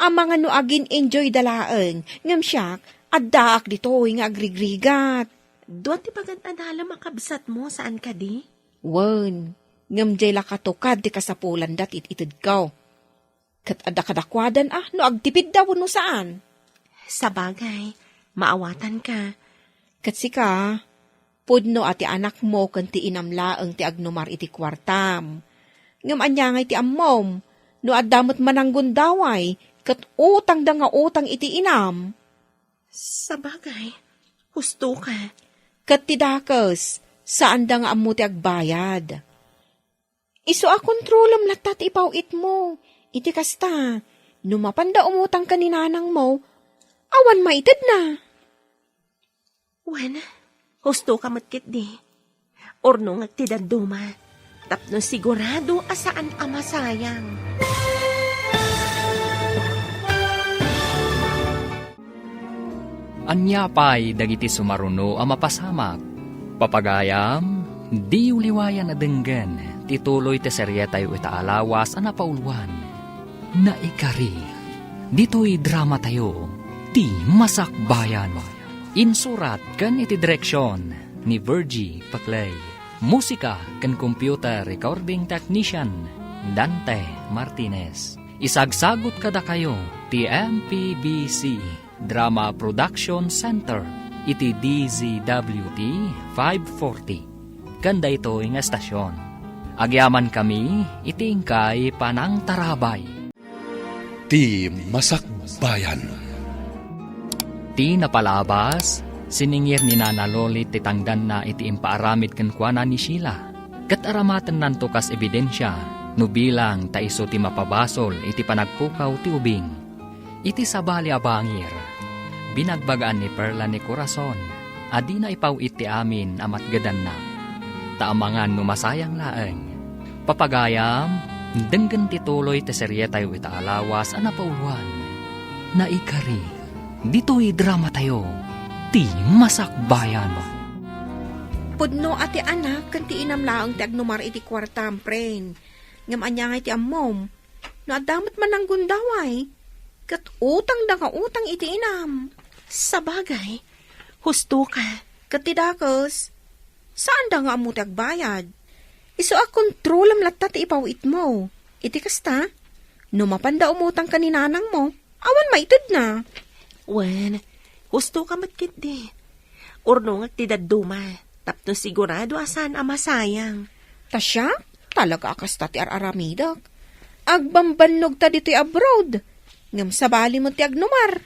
Amangan no agin-enjoyda laeng, ngem siak, addaak ditoy nga agrigrigat. Dua ti pagad-adalem a kabsatmo, saan kadi? Wen, ngem diay la katukad ti kasapulanda ti it-itedko. Ket adda kadakuadan a no agtipidda wenno saan. Sabagay, maawatanka. Ket sika, pudno a ti anakmo ken ti inam laeng ti agnumar iti kuartam. Ngem ania ngay ti ammom, no adda met mananggundaway ket utangda nga utang iti inam? Sabagay, husto ka. Ket ti dakes, Saanda nga ammo ti agbayad. Isu a kontrolem latta ti ipaw-itmo. Iti kasta, no mapanda umutang ken ni nanangmo, awan maitedna. Wen, husto ka met ketdi. Urnongek ti dadduma, tapno sigurado a saan a masayang. Ania pay dagiti sumaruno a mapasamak? Papagayam, diyo liwayan a denggen ti tuloy ti serietayo ita a lawas a napauluan, Naikari. Ditoy dramatayo, Ti Masakbayan. Insurat ken iti direksion ni Virgie Paclay. Musika ken computer recording technician, Dante Martinez. Isagsagut kadakayo ti M P B C Drama Production Center iti D Z W T five forty. Ken daytoy nga estasion, agyamankami iti inkay panangtarabay. Ti Masakbayan. Ti napalabas, siningir ni Nana Lolit ti tangdanna iti impaaramid kenkuana ni Sheila, ket aramatennanto kas ebidensia no bilang ta isu ti mapabasol iti panagpukaw ti ubing. Iti sabali a bangir, binagbagaan ni Perla ni Corazon a dina ipaw-it ti amin a matgedanna. Ta amangan no masayang laeng. Papagayam, denggen ti tuloy ti serietayo ita a lawas a napauluan, Naikari. Ditoy dramatayo, Ti Masakbayan. Pudno a ti anak ken ti inam laeng ti agnumar iti kuartam, pren. Ngem ania ngay ti ammom? No adda met mananggundaway, ket utangda nga utang iti inam. Sabagay, husto ka. Ket ti dakes, saanda nga ammo ti agbayad. Isu a kontrolem latta ti ipaw-itmo. Iti kasta, no mapanda umutang ken ni nanangmo, awan maitedna. Wen, husto ka met ketdi. Urnongek ti dadduma, tapno sigurado a saan a masayang. Ta siak, talaga a kasta ti ar-aramidek. Agbambannog ta ditoy abroad. Ngem sabali met ti agnumar.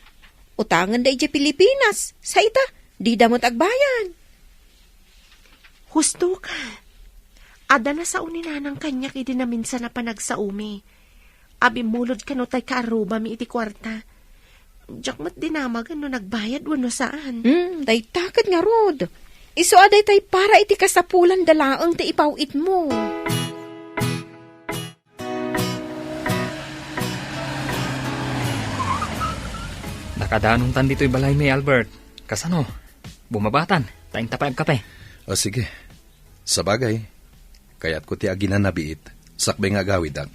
Utangen da idiay Pilipinas, sa ita, dida met agbayad. Husto ka. Adda nasao ni nanang kaniak idi naminsan a panagsaomi. Abimmulod kano tay kaarrubami iti kuarta. Diak met dinamagen no nagbayad wenno saan. Hmm, dayta ket ngarud. Isu a daytay para iti kasapulan da laeng ti ipaw-itmo. Nakadanontan ditoy balaymi, Albert. Kasano? Bumabatan, ta inta pay agkape. O, sige. Sabagay, kayatko ti aginanabiit, sakbay nga agawidak.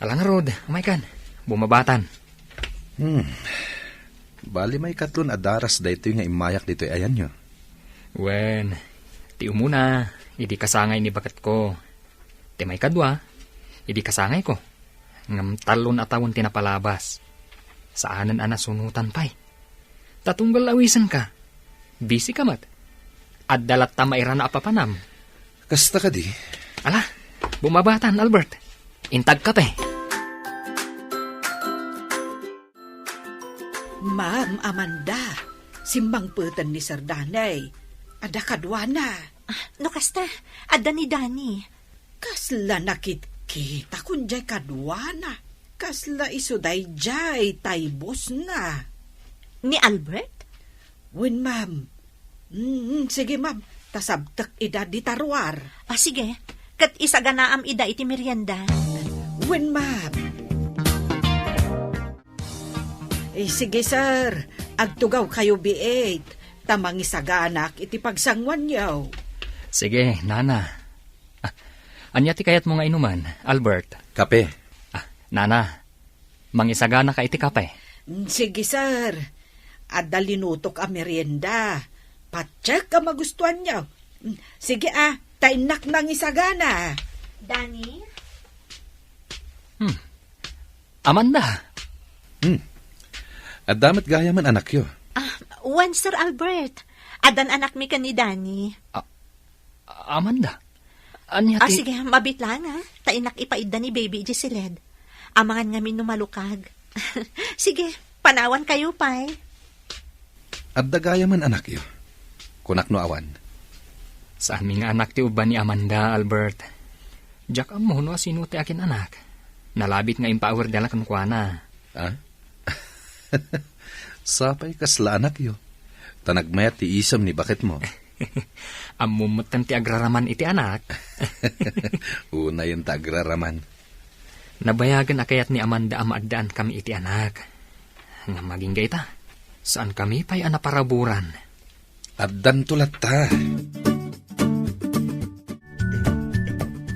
Ala ngarud, umaykan. Bumabatan. Hmm. Bali, maikatlo a daras daytoy nga immayak ditoy ayanyo. Wen, ti umuna, idi kasangay ni baketko. Ti maikadua, idi kasangayko. Ngem tallo a tawen ti napalabas. Saanen a nasunotan pay. Ta tunggal awisenka, busy ka met. Adda latta mairana a papanam. Kasta kadi? Ala, bumabatan, Albert. Inta agkape. Ma'am Amanda, simmangpeten ni Sir Danny. Adda kaduana. Ah, no kasta, adda ni Danny. Kasla nakitkita kun diay kaduana. Kasla isu daydiay tay bossna. Ni Albert? Wen, ma'am. Mm, sige, ma'am. Ta sabtek ida dita ruar. Ah, sige. Ket isaganaam ida iti merienda. Wen, ma'am. Eh, sige, sir. Agtugawkayo biit, ta mangisaganak iti pagsanguanyo. Sige, nana. Ah, ania ti kayatmo nga inuman, Albert? Kape. Ah, nana, mangisaganaka iti kape? Mm, sige, sir. Adda linutok a merienda. Patiek a magustuanyo. Mm, sige, ah, ta innak nangisagana. Danny? Hmm. Amanda. Hmm. Adda met gayamen anakyo? Ah, wen, Sir Albert. Addan anakmi ken ni Danny. Ah, Amanda. Ania ti... Ah, sige, mabiit laeng, ah. Ta innak ipaidda ni baby idiay siled. Amangan ngamin no malukag. Sige, panawankayo pay. Adda gayamen anakyo? Kunak no awan. Saanmi nga anak ti ubban ni Amanda, Albert. Diak ammo no asino ti akin-anak. Nalabit nga impaawirda la kenkuana. Ah? Sapay kasla anakyo. Ta nagmayat ti isem ni baketmo. Ammom metten ti agraraman iti anak. Unayen ta agraraman. Nabayagen a kayat ni Amanda a maaddaan kami iti anak. Ngem agingga ita, saan kami pay a naparaburan. Addanto latta.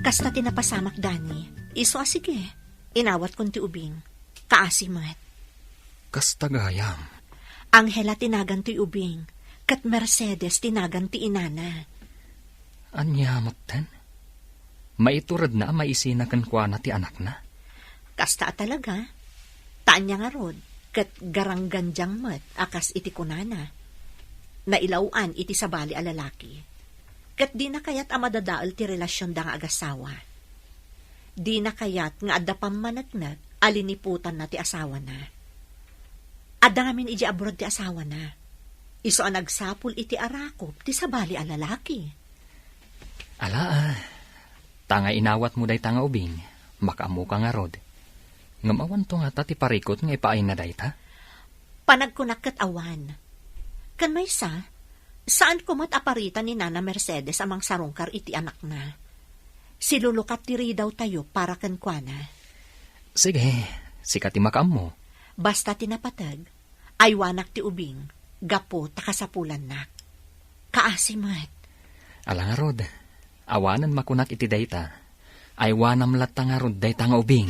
Kasta ti napasamak, Dani. Isu a sige. Inawatkon ti ubing. Kaasi met. Kasta gayam. Angela ti nagan toy ubing, ket Mercedes ti nagan ti inana. Ania metten? Maituredna a maisina kenkuana ti anakna? Kasta a talaga. Ta ania ngarud, ket garanggandiang met a kas iti kunana. Nailaw-an iti sabali a lalaki. Ket dina kayat a madadael ti relasionda nga agasawa. Dina kayat nga adda pammaneknek a liniputanna ti asawana. Adda ngamin idiay abroad ti asawana. Isu a nagsapul iti arakop ti sabali a lalaki. Ala, ah. Ta nga inawatmo dayta nga ubing, makaammoka ngarud. Ngem awanto ngata ti parikut nga ipaayna dayta? Panagkunak ket awan. Ken maysa, saanko met a parita ni Nana Mercedes a mangsarungkar iti anakna. Silulukat ti ridawtayo para kenkuana. Sige, sika ti makaammo. Basta ti napateg, aywanak ti ubing, gapu ta kasapulannak. Kaasi met. Ala ngarud, awanen makunak iti dayta. Aywanam latta ngarud dayta nga ubing.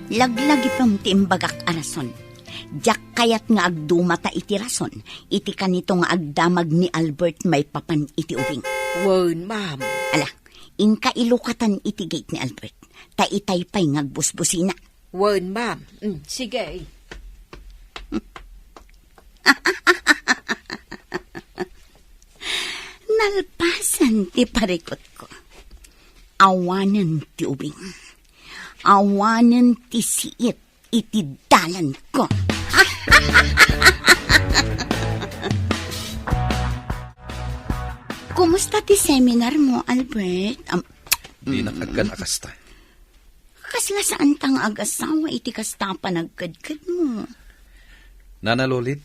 Laglagipem ti imbagak a rason. Diak kayat nga agdumata iti rason iti kanito nga agdamag ni Albert maipapan iti ubing. Wen, ma'am. Ala, inka ilukatan iti gate ni Albert. Ta itay pay nga agbusbusina. Wen, ma'am. Mm, sige. Nalpasan ti parikutko. Awanen ti ubing. Awanen ti siit iti dalanko. Kumusta ti seminar mo, Albert? Am- Dinak agkan a kasta. Kasla saanta nga agasawa iti kasta a panagkedkedmo? Nana Lolit,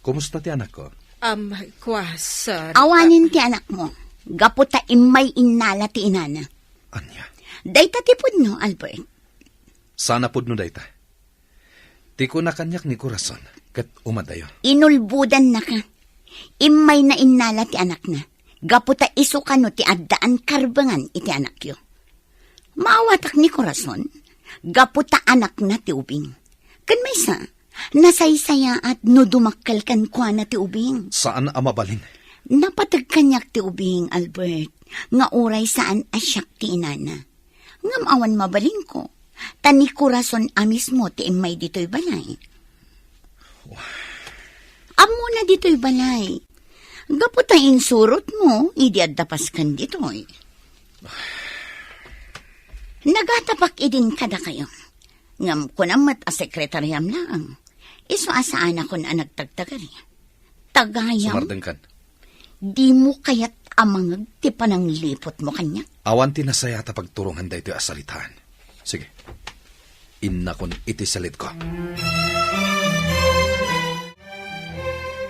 kumusta ti anakko? Am, kua, sir. Awanen ti anakmo. Gapu ta immay innala ti inana. Ania? Dayta ti pudno, Albert. Saan a pudno dayta? Ti kuna kaniak ni Corazon, ket umadayo. Inulbodannaka. Immay nainnala ti anakna. Gapu ta isu kano ti addaan karbengan iti anakyo. Maawatak ni Corazon, gapu ta anakna ti ubing. Ken maysa, nasaysayaat no dumakkel kenkuana ti ubing. Saan a mabalin. Napateg kaniak ti ubing, Albert, nga uray saan a siak ti inana. Ngem awan mabalinko, ta ni Corazon a mismo ti immay ditoy balay. Ammona ditoy balay. Gapu ta insurotmo idi adda paskan ditoy. Nagatapak idin kadakayo. Ngem kunam met a sekretariam laeng. Isu a saanakon a nagtagtagari. Tagayam. Sumardengkan. Dimo kayat a mangeg ti panangliputmo kaniak? Awan ti nasayaat a pagturongan daytoy a saritaan. Sige. Innakon iti saledko.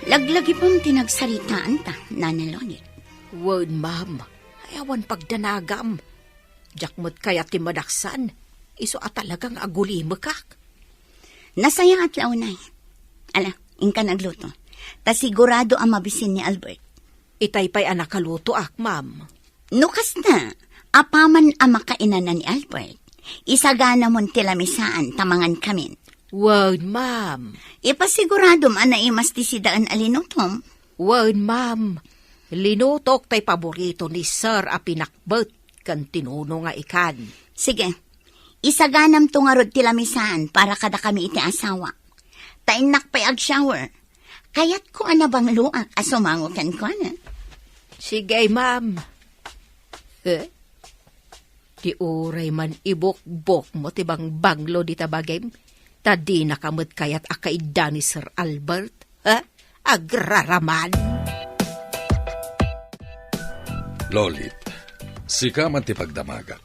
Laglagipem ti nagsaritaanta, Nana Lolit. Wen, ma'am. Ay, awan pagdanagam. Diak met kayat ti madaksan. Isu a talaga nga agulimekak. Nasayaat la unay. Ala, inka nagluto. Ta sigurado a mabisin ni Albert. Itay pay a nakalutoak, ma'am. No kasta, apaman a makainana ni Albert, isaganamon ti lamisaan ta mangankamin. Wen, ma'am. Ipasiguradom a naimas ti sidaen a linutom. Wen, ma'am. Linutok tay paborito ni Sir a pinakbet ken tinuno nga ikan. Sige. Isaganamto ngarud ti lamisaan para kadakami iti asawa. Ta innak pay ag-shower. Kayatko a nabangloak a sumango kenkuana. Sige, ma'am. Eh? Ti uray man ibukbokmo ti bangbanglo dita bagim, ta dinaka met kayat a kaidda ni Sir Albert, ha? Agraraman! Lolit, sika man ti pagdamagak.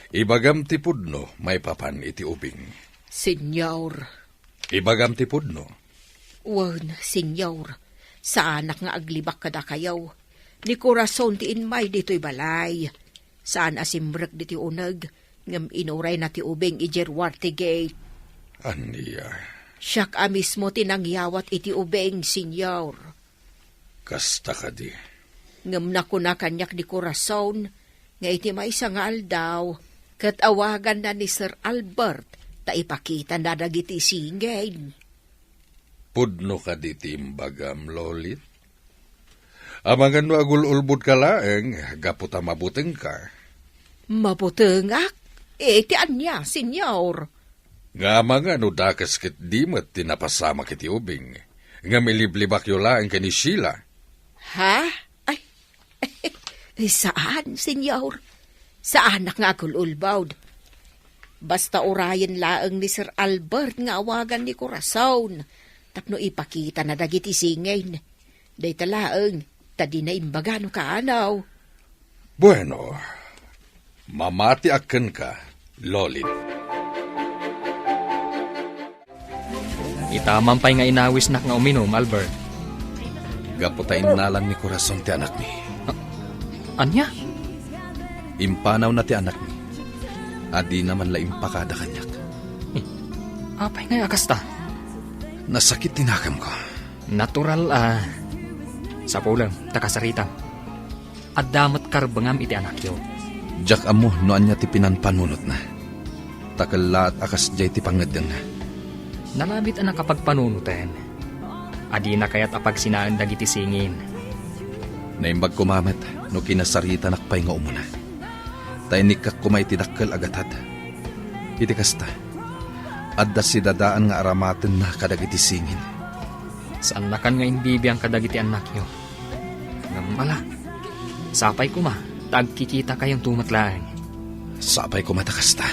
Ibagam ti pudno maipapan iti ubing. Senyor. Ibagam ti pudno. Wen, Senyor. Saanak nga aglibak kadakayo. Ni Corazon ti immay ditoy balay. Saan a simrek ditoy uneg, ngem inurayna ti ubing idiay ruar ti gate. Ania? Siak a mismo ti nangyawat iti ubing, Senyor. Kasta kadi? Ngem nakuna kaniak ni Corazon nga iti maysa nga aldaw, ket awaganna ni Sir Albert ta ipakitana dagiti singin. Pudno kadi ti imbagam, Lolit? Amangan no agul-ulbodka laeng, gapu ta mabutengka. Mabutengak? Iti ania, Senyor? Nga amangan no dakes ket di met ti napasamak iti ubing, ngem iliblibakyo laeng ken ni Sheila. Ha? Ay, saan, Senyor. Saanak nga agul-ulbod. Basta urayen laeng ni Sir Albert nga awagan ni Corazon tapno ipakitana dagiti singin. Dayta laeng, ta dina imbaga no kaano. Bueno, mamatiak kenka, Lolit. Itaman pay nga inawisnak nga uminum, Albert. Gapu ta innalan ni Corazon ti anakmi. A-, ania? Impanawna ti anakmi. A dina man la impakada kaniak. Eh, apay ngay a kasta? Nasakit ti nakamko. Natural a. Sapulem, ta kasaritam. Adda met karbengam iti anakyo. Diak ammo no ania ti pinanpanunotna. Ta kellaat a kasdiay ti pangngeddengna. Nalabit a nakapagpanunoten. A dina kayat a pagsinaen dagiti singin. Naimbag koma met no kinasaritanak pay nga umuna. Ta inikkak koma iti dakkel a gatad. Iti kasta, adda sidadaan nga aramatenna kadagiti singin. Saannakan nga imbibiang kadagiti annakyo. Ngem ala, sapay koma ta agkikitakayon met laeng. Sapay koma ta kasta.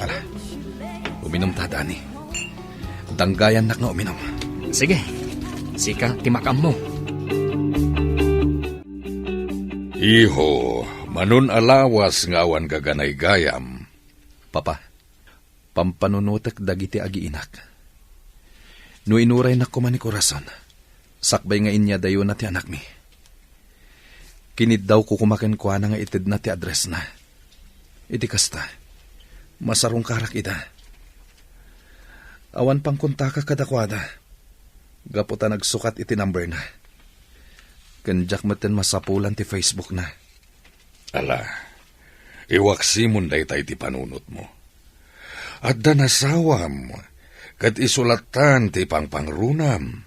Ala, uminumta, Dani. Danggayannak nga uminum. Sige, sika ti makaammo. Iho, manon a lawas nga awan gaganaygayam. Papa, pampanunotek dagiti agiinak. No inuraynak koma ni Corazon, sakbay nga inyadayona ti anakmi. Kiniddawko koma kenkuana nga itedna ti addressna. Iti kasta, masarungkarak ida. Awan pangkontakak kadakuada, gapu ta nagsukat iti numberna. Ken diak metten masapulan ti Facebookna. Ala, iwaksimon dayta iti panunotmo. Adda nasawam, ket isu lattan ti pangpangrunam.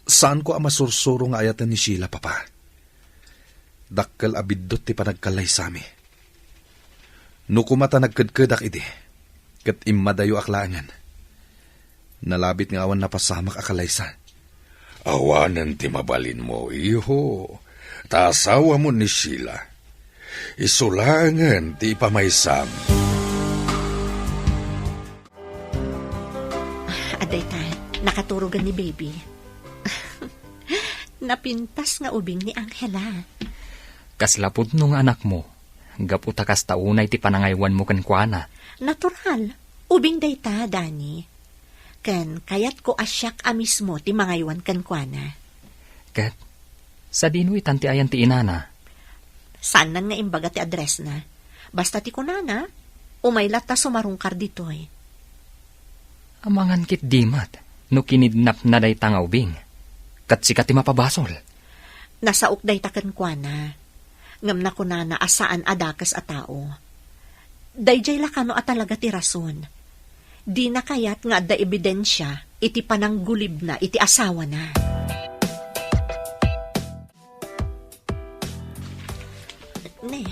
Saanko a masursuro nga ayaten ni Sheila, Papa. Dakkel a biddut ti panagkallaysami. No koma ta nagkedkedak idi, ket immadayoak laengen. Nalabit nga awan napasamak a kallaysa. Awanen ti mabalinmo, iho. Ta asawamo ni Sheila. Isu laengen ti ipamaysam. Adda ita, nakaturogen ni baby. Napintas nga ubing ni Angela. Kasla pudno nga anakmo, gapu ta kasta unay ti panangaywanmo kenkuana. Natural. Ubing dayta, Dani. Ken kayatko a siak a mismo ti mangaywan kenkuana. Ket, sadino itan ti ayan ti inana? Saannan nga imbaga ti addressna. Basta ti kunana, umay latta sumarungkar ditoy. Amangan ketdi met no kinidnapna dayta nga ubing. Ket sika ti mapabasol. Nasaok dayta kenkuana. Ngem nakunana a saan a dakes a tao. Daydiay la kano a talaga ti rason. Dina kayat nga adda ebidensia iti pananggulibna iti asawana. Ne,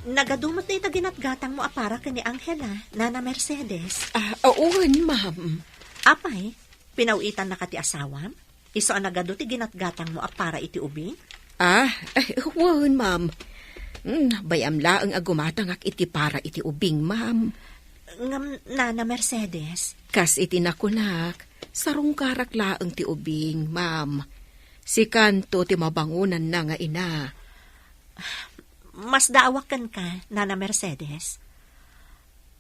nagadu met dayta ginatgatangmo a para ken ni Angela, Nana Mercedes. Ah, wen, ma'am. Apay, pinaw-itannaka ti asawam? Isu a nagadu ti ginatgatangmo a para iti ubing? Ah, eh, wen, ma'am. Mm, bay-am laeng a gumatangak iti para iti ubing, ma'am. Ngem, Nana Mercedes? Kas iti nakunak, sarungkarak laeng ti ubing, ma'am. Sikanto ti mabangonanna nga ina. Masdaawak kenka, Nana Mercedes.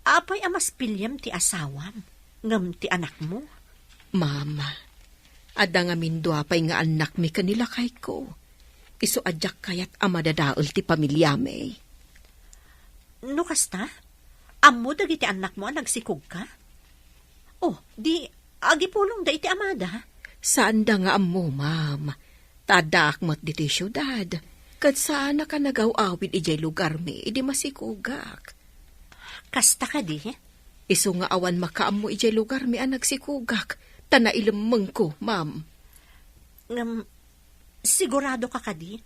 Apay a mas piliem ti asawam ngem ti anakmo? Ma'am, adda ngamin dua pay nga annakmi ken ni lakayko. Isu a diak kayat a madadael ti pamiliami. No kasta, ammo dagiti annakmo a nagsikogka? Oh, di agipulongda iti amada? Saanda nga ammo, ma'am. Ta addaak met ditoy siudad, ket saanak a nagaw-awid idiay lugarmi idi masikogak. Kasta kadi? Isu nga awan makaammo idiay lugarmi a nagsikogak, ta nailemmengko, ma'am. Ngem, sigurado ka kadi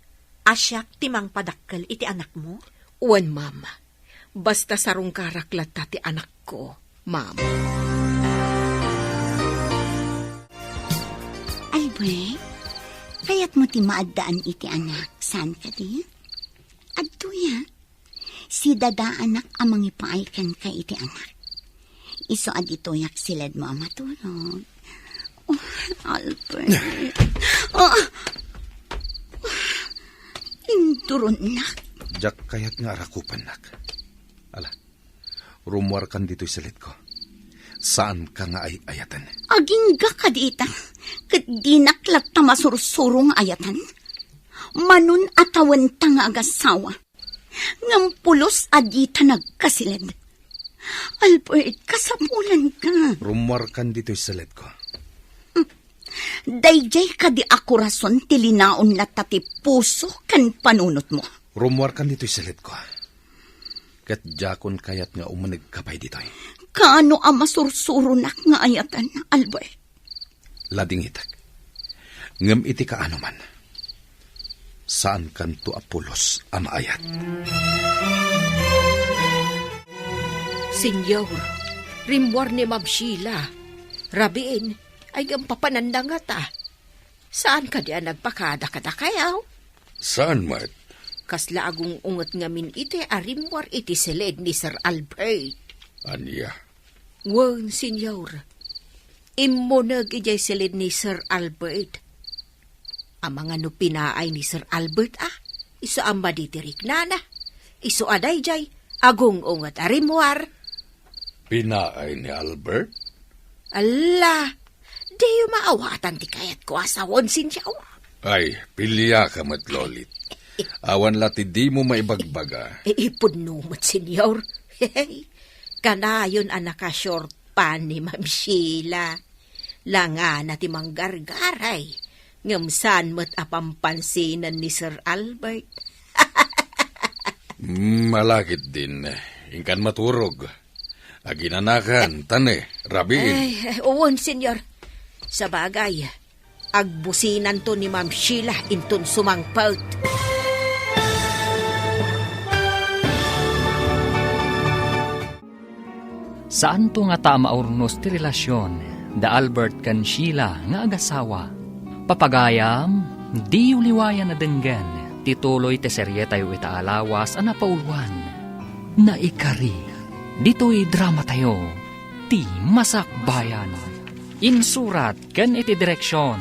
a siak ti mangpadakkel iti anakmo? Wen, ma'am. Basta sarungkarak latta ti anakko, ma'am. Albert, kayatmo ti maaddaan iti anak, saan kadi? Adtoya, sidadaanak a mangipaay kenka iti anak. Isu a ditoyak siledmo a maturog. Oh, Albert. Oh. Induronnak. Diak kayat nga arakupannak. Ala, rummuarkan ditoy siledko. Saanka nga ay-ayaten. Agingga kadita, ket dinak latta masursuro nga ayatan. Manon a tawenta nga agasawa. Ngem pulos a dita nagkasiled. Albert, kasapulanka. Rummuarkan ditoy siledko. Daydiay kadi a korason ti linaon latta ti puso ken panunotmo. Rummuarkan ditoy siledko. Ket diakon kayat nga umunegka pay ditoy. Kaano a masursuronak nga ayatan, Albert? Ladingitek. Ngem iti kaanoman, saankanto a pulos a maayat. Senyor, rimmuar ni Ma'am Sheila. Rabiin, ay ngem papananda ngata. Saan kadi a nagpakada kadakayo? Saan met? Kasla agung-unget ngamin iti a rimmuar iti siled ni Sir Albert. Ania? Wen, Senyor. Immuneg idiay siled ni Sir Albert. Amangan no pinaay ni Sir Albert, a? Isu a madi ti riknana. Isu a daydiay, agung-unget a rimmuar. Pinaay ni Albert? Alla, diyo maawatan ti kayatko a sawen, Senyor. Ay, piliaka met, Lolit. Awan la ti dimo maibagbaga. Ipudno met, Senyor. Kanayon a naka-short pants ni Ma'am Sheila. Langana ti manggargaray, ngem saan met a pampansinan ni Sir Albert. Mm, malakit din. Inkan maturog. Aginanakan, tane, rabiin. Ay, wen, Senyor. Sabagay, agbusinanto ni Ma'am Sheila inton sumangpet. Saanto ngata a maurnos ti relasion da Albert ken Sheila nga agasawa. Papagayam, diyo liwayan a denggen ti tuloy ti serietayo ita a lawas a napauluan. Naikari, ditoy dramatayo, Ti Masakbayan. Insurat ken iti direksion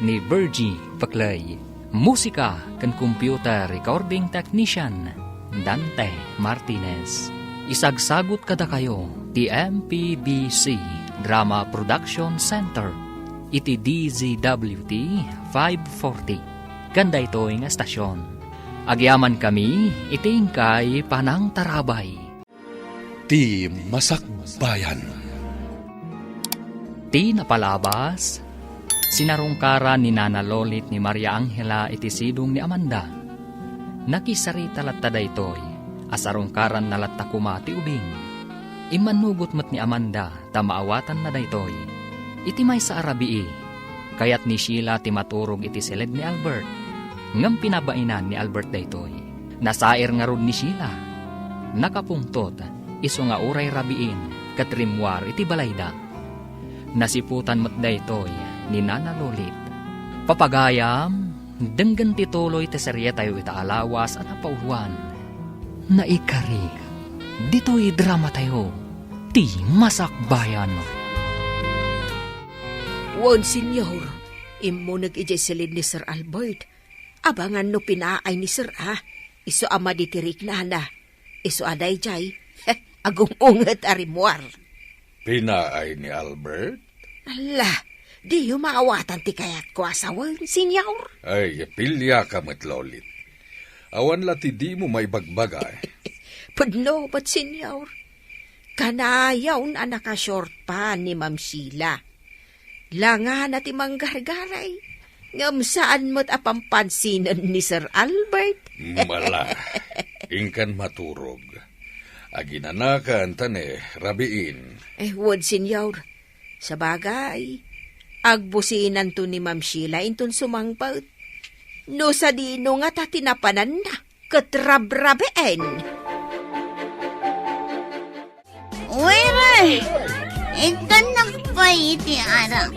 ni Virgie Peclay. Musika ken computer recording technician, Dante Martinez. Isagsagut kadakayo ti M P B C Drama Production Center iti D Z W T five forty. Ken daytoy nga estasion, agyamankami iti inkay panangtarabay. Ti Masakbayan. Ti napalabas, sinarungkaran ni Nana Lolit ni Maria Angela iti sidong ni Amanda. Nakisarita latta daytoy a sarungkaranna latta koma ti ubing. Immannugot met ni Amanda ta maawatanna daytoy. Iti maysa a rabii, kayat ni Sheila ti maturog iti siled ni Albert. Ngem pinabainan ni Albert daytoy. Nasair ngarud ni Sheila. Nakapungtot, isu nga uray rabiin ket rimmuar iti balayda. Nasiputan met daytoy ni Nana Lolit. Papagayam, denggen ti tuloy ti serietayo ita a lawas a napauluan. Naikari, ditoy dramatayo, Ti Masakbayan. Wen, Senyor, immuneg idiay siled ni Sir Albert. Abangan no pinaay ni Sir, a. Isu a madi ti riknana. Isu a daydiay, agum-unget a rimmuar. Pinaay ni Albert? Ala, diyo maawatan ti kayatko a sawen, Senyor? Ay, piliaka met, Lolit. Awan la ti dimo maibagbaga, eh. Pudno met, Senyor. Kanayon a naka-short pa ni Ma'am Sheila. Langana ti manggargaray, ngem saan met a pampansinan ni Sir Albert. Mala, inkan maturog. Aginanakan ta ne, rabiin. Eh, wen, Senyor. Sabagay, agbusinanto ni Ma'am Sheila inton sumangpet. No sadino ngata ti napananna ket rabrabiin. Waiter! Ikkannak pay iti arak.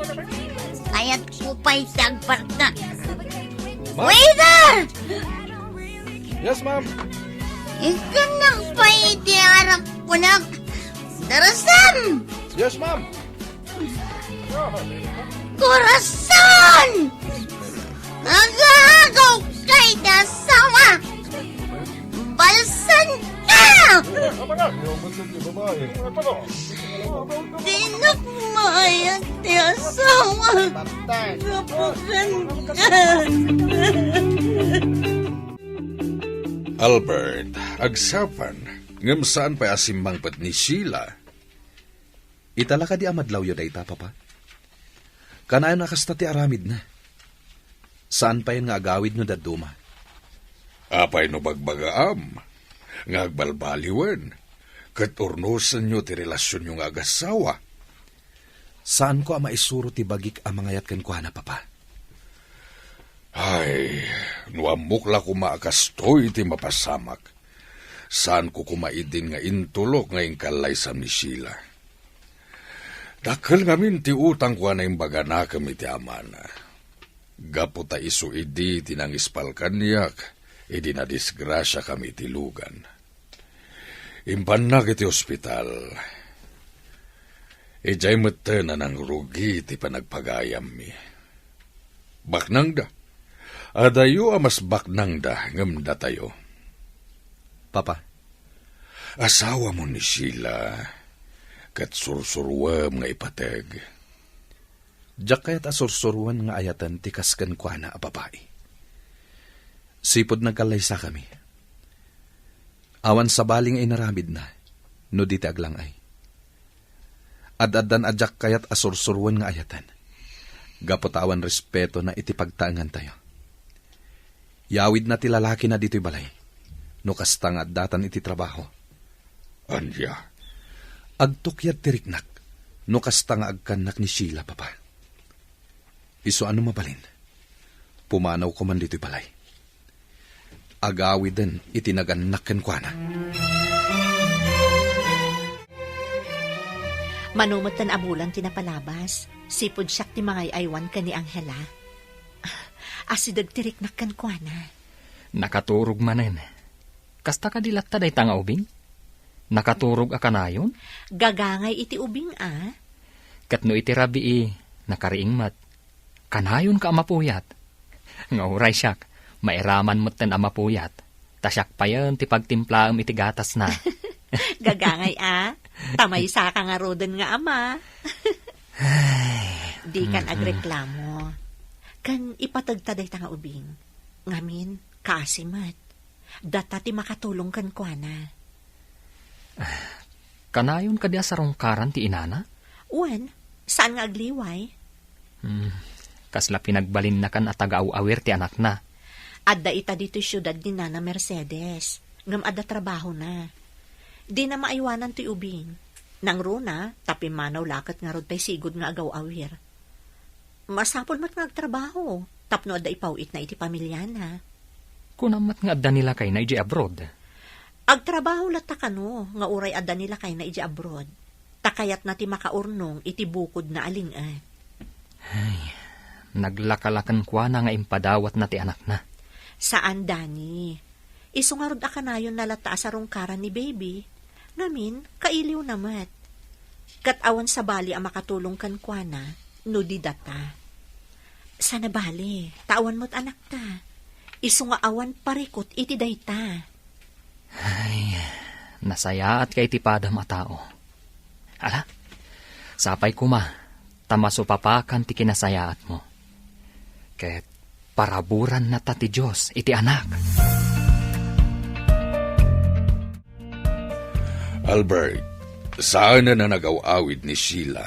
Kayatko pay ti agpartak. Ma- Waiter! Yes, ma'am. Ikkannak pay iti arak, kunak. Darasam! Yes, ma'am. Corazon! Nagaagaw kay asawa! Balsan ka! Dinak maayat ti asawa! Kapukan ka! Albert, agsapa, ngem saan pay a simmangpet ni Sheila. Ita la kadi a madlawyo dayta, Papa? Kanayon a kasta ti aramidna. Saan payen nga agawid no dadduma. Apay no bagbagaam nga agbalbaliwen ket urnosenyo ti relasionyo nga agassawa? Saanko a maisuro ti bagik a mangayat kenkuana, Papa. Ay, no ammok la koma a kastoy ti mapasamak, saanko koma idin nga intulok nga inkallaysam ni Sheila. Dakkel ngamin ti utangko a naimbaganakem iti amana. Gapu ta isu idi ti nangispal kaniak idi nadisgrasiakami iti lugan. Impannak iti ospital. Idiay metten a nangrugi ti panagpagayammi. Baknangda. Adayo a mas baknangda ngem datayo. Papa. Asawamo ni Sheila, ket sursuruem nga ipateg. Diak kayat a sursuroen nga ayaten ti kas kenkuana a babai. Sipud nagkallaysakami. Awan sabali nga inaramidna no di ti aglang-ay. Ad-addan a diak kayat a sursuroen nga ayaten, gapu ta awan respetona iti pagtaengantayo. Yawidna ti lalakina ditoy balay, no kasta nga addatan iti trabaho. Ania? Agtukyad ti riknak, no kasta nga agkannak ni Sheila, Papa. Isu a no mabalin, pumanawko man ditoy balay. Agawiden iti nagannak kenkuana. Mano metten a bulan ti napalabas, sipud siak ti mangay-aywan ken ni Angela. Asideg ti riknak kenkuana. Nakaturog manen. Kasta kadi latta dayta nga ubing? Nakaturog a kanayon? Gagangay iti ubing, a. Ket no iti rabii, nakariing met. Kanayonka a mapuyat. Nga uray siak, mairaman metten a mapuyat. Ta siak payen ti pagtimplaem iti gatasna. Gagangay, a. Ta maysaka ngaruden nga ama. Dikan agreklamo. Ken ipategta dayta nga ubing. Ngamin, kaasi met. Data ti makatulong kenkuana. Kanayon kadi a sarungkaran ti inana? Wen, saan nga agliway. Hmm, kasla pinagbalinnakan a taga-aw-awir ti anakna. Adda ita ditoy siudad ni Nana Mercedes, ngem adda trabahona. Dina maaywanan toy ubing. Nangruna, ta pimmanaw la ket ngarud pay sigud nga agaw-awir. Masapul met nga agtrabaho tapno adda ipaw-itna iti pamiliana. Kunam met nga adda ni lakayna idiay abroad. Agtrabaho latta kano nga uray adda ni lakayna idiay abroad, ta kayatna ti makaurnong iti bukodna a ling-et. Ay, naglaka la kenkuana nga impadawatna ti anakna. Saan, Danny. Isu ngarud a kanayonna latta a sarungkaran ni baby. Ngamin, kailiwna met. Ket awan sabali a makatulong kenkuana no di data. Sana bale, ta awan met anakta. Isu nga awan parikut iti dayta. Ay, nasayaatka iti padam a tao. Ala, sapay koma, ta masupapakan ti kinasayaatmo. Ket paraburanna ta ti Dios iti anak. Albert, saanen a nagaw-awid ni Sheila.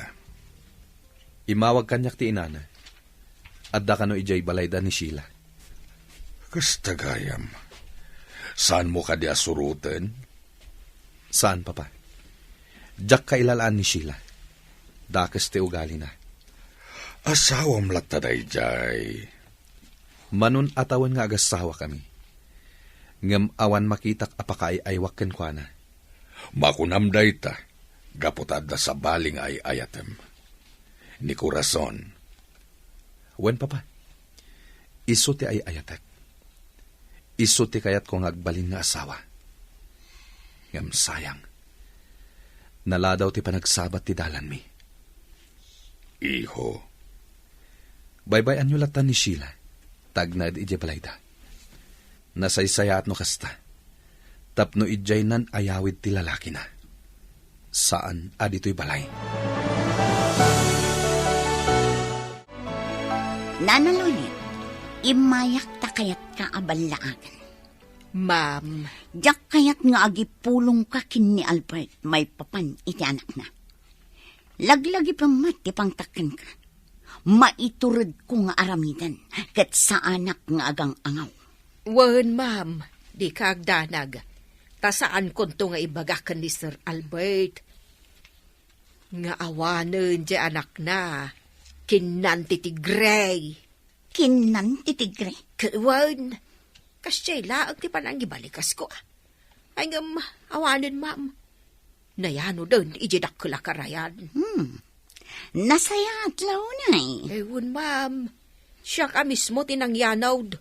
Immawag kaniak ti inana. Adda kano idiay balayda ni Sheila. Kasta gayam. Saanmo kadi a suroten? Saan, Papa. Diak kailalaan ni Sheila. Dakes ti ugalina. Asawam latta daydiay. Manon a tawen nga agasawakami. Ngem awan makitak a pakaay-aywak kenkuana. Makunam dayta, gapu ta adda sabali nga ay-ayatem. Ni Corazon. Wen, Papa. Isu ti ay-ayatek. Isu ti kayatko nga agbalin nga asawa. Ngem sayang. Naladaw ti panagsabat ti dalanmi. Iho. Baybay-anyo latta ni Sheila, ta agnaed idiay balayda. Nasaysayaat no kasta. Tapno idiay nan-ayawid ti lalakina. Saan a ditoy balay. Nana Lolit, immayak ta kayatka a ballaagan. Ma'am. Diak kayat nga agipulongka ken ni Albert maipapan iti anakna. Laglagipem met ti pangtak kenka. Maituredko nga aramiden, ket saanak nga agang-angaw. Wen, ma'am, dika agdanag. Ta saankonto nga ibaga ken ni Sir Albert nga awanen ti anakna kinnan ti tigre. Kinnan ti tigre? Ke-, wen, kasdiay laeng ti panangibalikas ko, a. Ay, ngem, awanen, ma'am. Nayanoden iti dakkel a karayan. Hmm. Nasayaat la unay. Eh, wen, ma'am. Siak a mismo ti nangyanawd.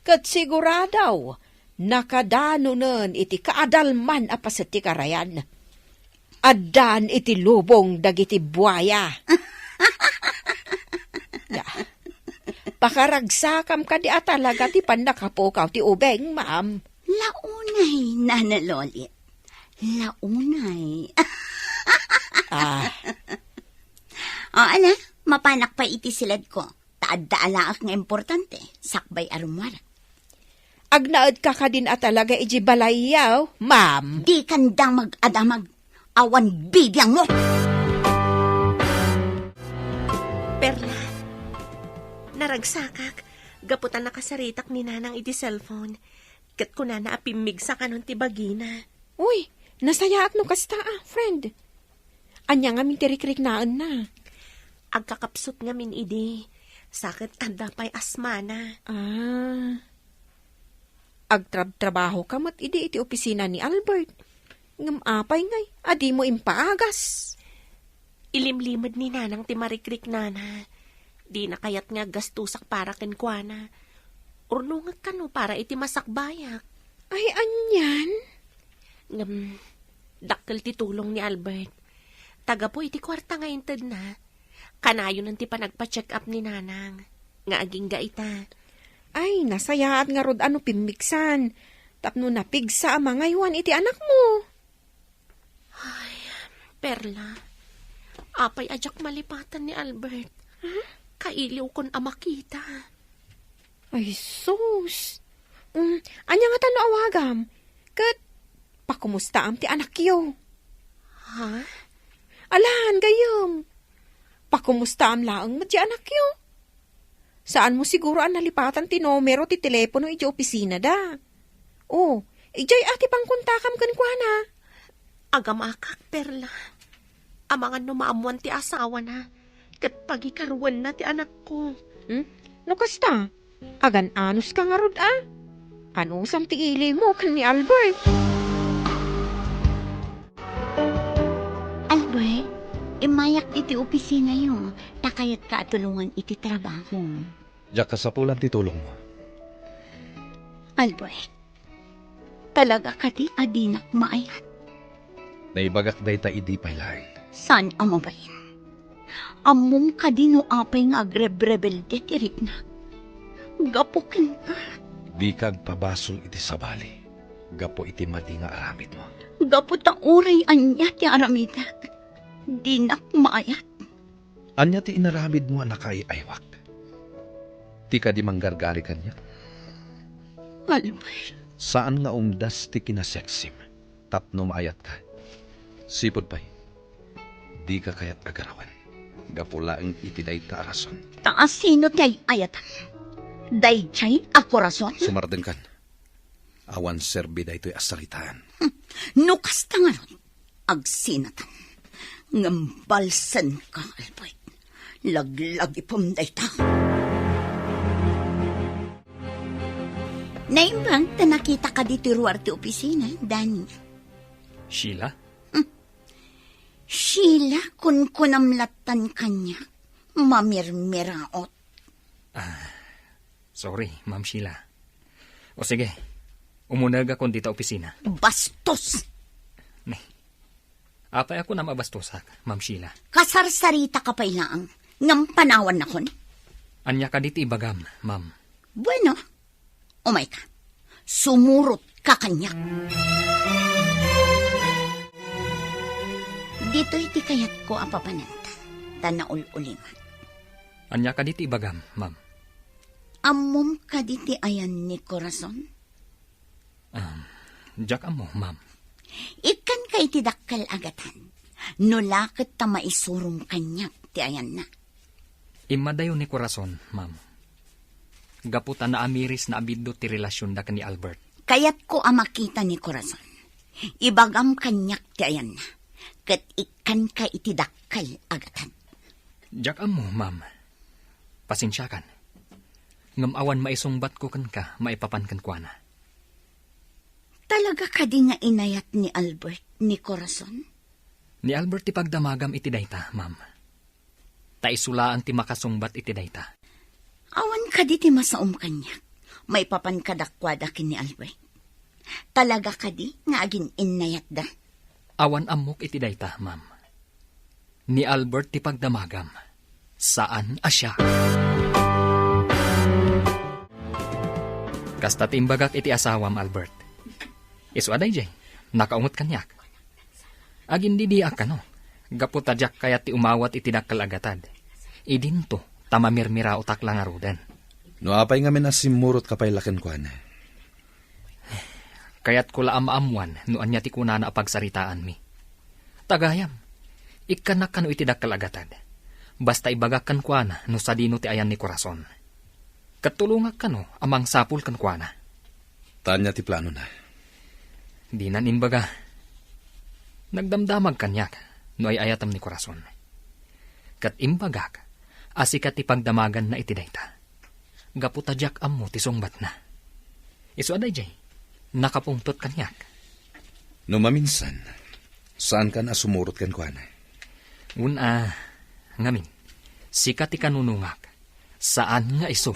Ket sigurado, nakadanonen iti kaadalman a paset ti karayan. Addan iti lubong dagiti buaya. Ya. Pakaragsakam kadi a talaga ti pannakapukaw ti ubing, ma'am. Launay, Nana Lolit. Launay. Ah. O, ala, mapanak pay iti siledko. Ta adda alaek nga importante, sakbay a rummuar. Agnaedka kadin a talaga iti balayyo, ma'am? Dikan damag a damag. Awan bibiangmo! Perla, naragsakak, gapu ta nakasaritak ni Nanang iti cellphone. Ket kunana a pimmigsa kanon ti bagina. Uy, nasayaat no kasta, a, friend. Ania ngamin ti rikriknaenna? Agkakapsut ngamin idi, sa ket adda pay asmana. Ah. Agtrabtrabahoka met idi iti opisina ni Albert. Ngem apay ngay a dimo impaagas? Ilimlimed ni Nanang ti marikriknana. Dina kayat nga aggastosak para kenkuana. Urnongek kano para iti masakbayak. Ay, anian? Ngem, dakkel ti tulong ni Albert. Ta gapu iti kuarta nga intedna, kanayonen ti panagpa-check-up ni Nanang nga agingga ita. Ay, nasayaat ngarud a no pimmigsan tapno napigsa a mangaywan iti anakmo. Ay, Perla, apay a diak malipatan ni Albert? Huh? Kailiwkon a makita. Ay, sus! Mm, ania ngata no awagam? Ket pakumustaam ti anakyo? Ha? Alan, gayyem. Pakumustaam laeng met ti anakyo. Saanmo siguro a nalipatan ti numero ti telepono iti opisinada. O, idiay a ti pangkontakam kenkuana. Agamakak, Perla. Amangan no maammoan ti asawana, ket pagikaruenna ti anakko. Hmm? No kasta, agan-anoska ngarud a? Anusam ti ilimo ken ni Albert? Albert, immayak iti opisinayo, ta kayatka a tulongan iti trabaho. Diak kasapulan ti tulongmo. Albert, talaga kadi a dinak maayat? Naibagak dayta idi pay laeng. Saan a mabalin? Ammom kadi no apay nga agrebrebelde ti riknak? Gapu kenka. Dika agpabasol iti sabali gapu iti madi nga aramidmo. Gapu ta uray ania ti aramidek, dinak maayat. Ania ti inaramidmo a nakaay-aywak? Ti kadi manggargari kaniak? Albert. Saan nga umdas ti kinaseksim tapno maayatka. Sipud pay, dika kayat a garawen gapu laeng iti dayta a rason. Ta asino ti ay-ayatam? Daydiay a korason? Sumardengkan. Awan serbi daytoy a saritaan. Hmm. No kasta ngarud, agsinatam. Ngem balsenka, Albert. Laglagipem dayta. Naimbag ta nakitaka ditoy ruar ti opisina, Danny. Sheila? Hmm. Sheila, kunkunam lattan kaniak. Mamirmiraot. Ah, sorry, Ma'am Sheila. O sige, umunegakon dita opisina. Bastos! Ne. Apay a kunam a bastosak, Ma'am Sheila? Kasarsaritaka pay laeng, ngem panawannakon? Ania kadi ti ibagam, ma'am? Bueno, umayka. Sumurotka kaniak. Ditoy ti kayatko a papananta, ta naul-ulimak. Ania kadi ti ibagam, ma'am? Ammom kadi ti ayan ni Corazon? Um, diak ammo, ma'am. Ikkanka iti dakkel a gatad. No la ket ta maisurom kaniak ti ayanna. Immadayo ni Corazon, ma'am. Gapu ta naamirisna a biddut ti relasionda ken ni Albert. Kayatko a makita ni Corazon. Ibagam kaniak ti ayanna. Ket ikkanka iti dakkel a gatad. Diak ammo, ma'am. Pasensiakan. Ngem awan maisungbatko kenka maipapan kenkuana. Talaga kadi nga inayat ni Albert ni Corazon? Ni Albert ti pagdamagam iti dayta, ma'am. Ta isu laeng ti makasungbat iti dayta. Awan kadi ti masaom kaniak maipapan kadakuada ken ni Albert? Talaga kadi nga agin-innayatda? Awan ammok iti dayta, ma'am. Ni Albert ti pagdamagam, saan a siak. Kasta ti imbagak iti asawam, Albert. Isu a daydiay, nakaunget kaniak. Agindidiak kano, gapu ta diak kayat ti umawat iti dakkel a gatad. Idinto, ta mamirmiraotak la ngaruden. No apay ngamin a simmurotka pay la kenkuana? Kayatko la a maammuan no ania ti kunana a pagsaritaanmi. Ta gayam, ikkanak kano iti dakkel a gatad. Basta ibagak kenkuana no sadino ti ayan ni Corazon. Ket tulongak kano a mangsapul kenkuana. Ta ania ti planona? Dinan imbaga. Nagdamdamag kaniak no ay-ayatam ni Corazon. Ket imbagak a sika ti pagdamaganna iti dayta. Gapu ta diak ammo ti sungbatna. Isu a daydiay, nakapungtot kaniak. No maminsan, saankan a sumurot kenkuana? Wen a, ngamin, sika ti kanunongak, saan nga isu.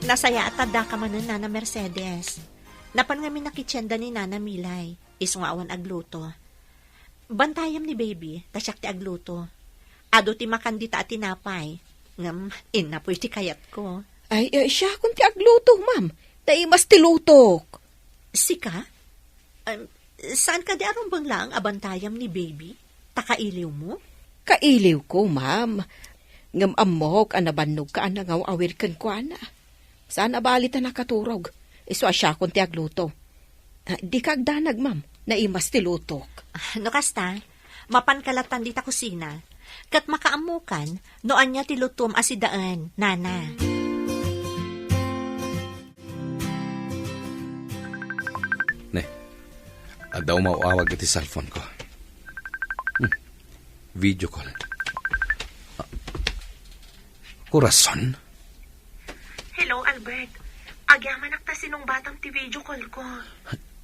Nasayaat a daka manen, Nana Mercedes. Napan ngamin a kitienda ni Nana Milay, isu nga awan agluto. Bantayam ni baby, ta siak ti agluto. Adu ti makan dita a tinapay, ngem innapoy ti kayatko. Ay, eh, siakon ti agluto, ma'am. Naimas ti lutok. Sika? Em, saan kadi a rumbeng laeng a bantayam ni baby? Ta kailiwmo? Kailiwko, ma'am. Ngem ammok a nabannogka a nangaw-awir kenkuana. Saan a bali ta nakaturog. Isu a siakon ti agluto. Ah, dika agdanag, ma'am. Naimas ti lutok. Ah, no kasta, mapanka lattan dita kusina. Ket makaammokan no ania ti lutom a sidaen, nana. Ne, adda umaw-awag iti cellphone ko. Hmm. Video call. Ah, Corazon? Hello, Albert. Agyamanak ta sinungbatam ti video call ko.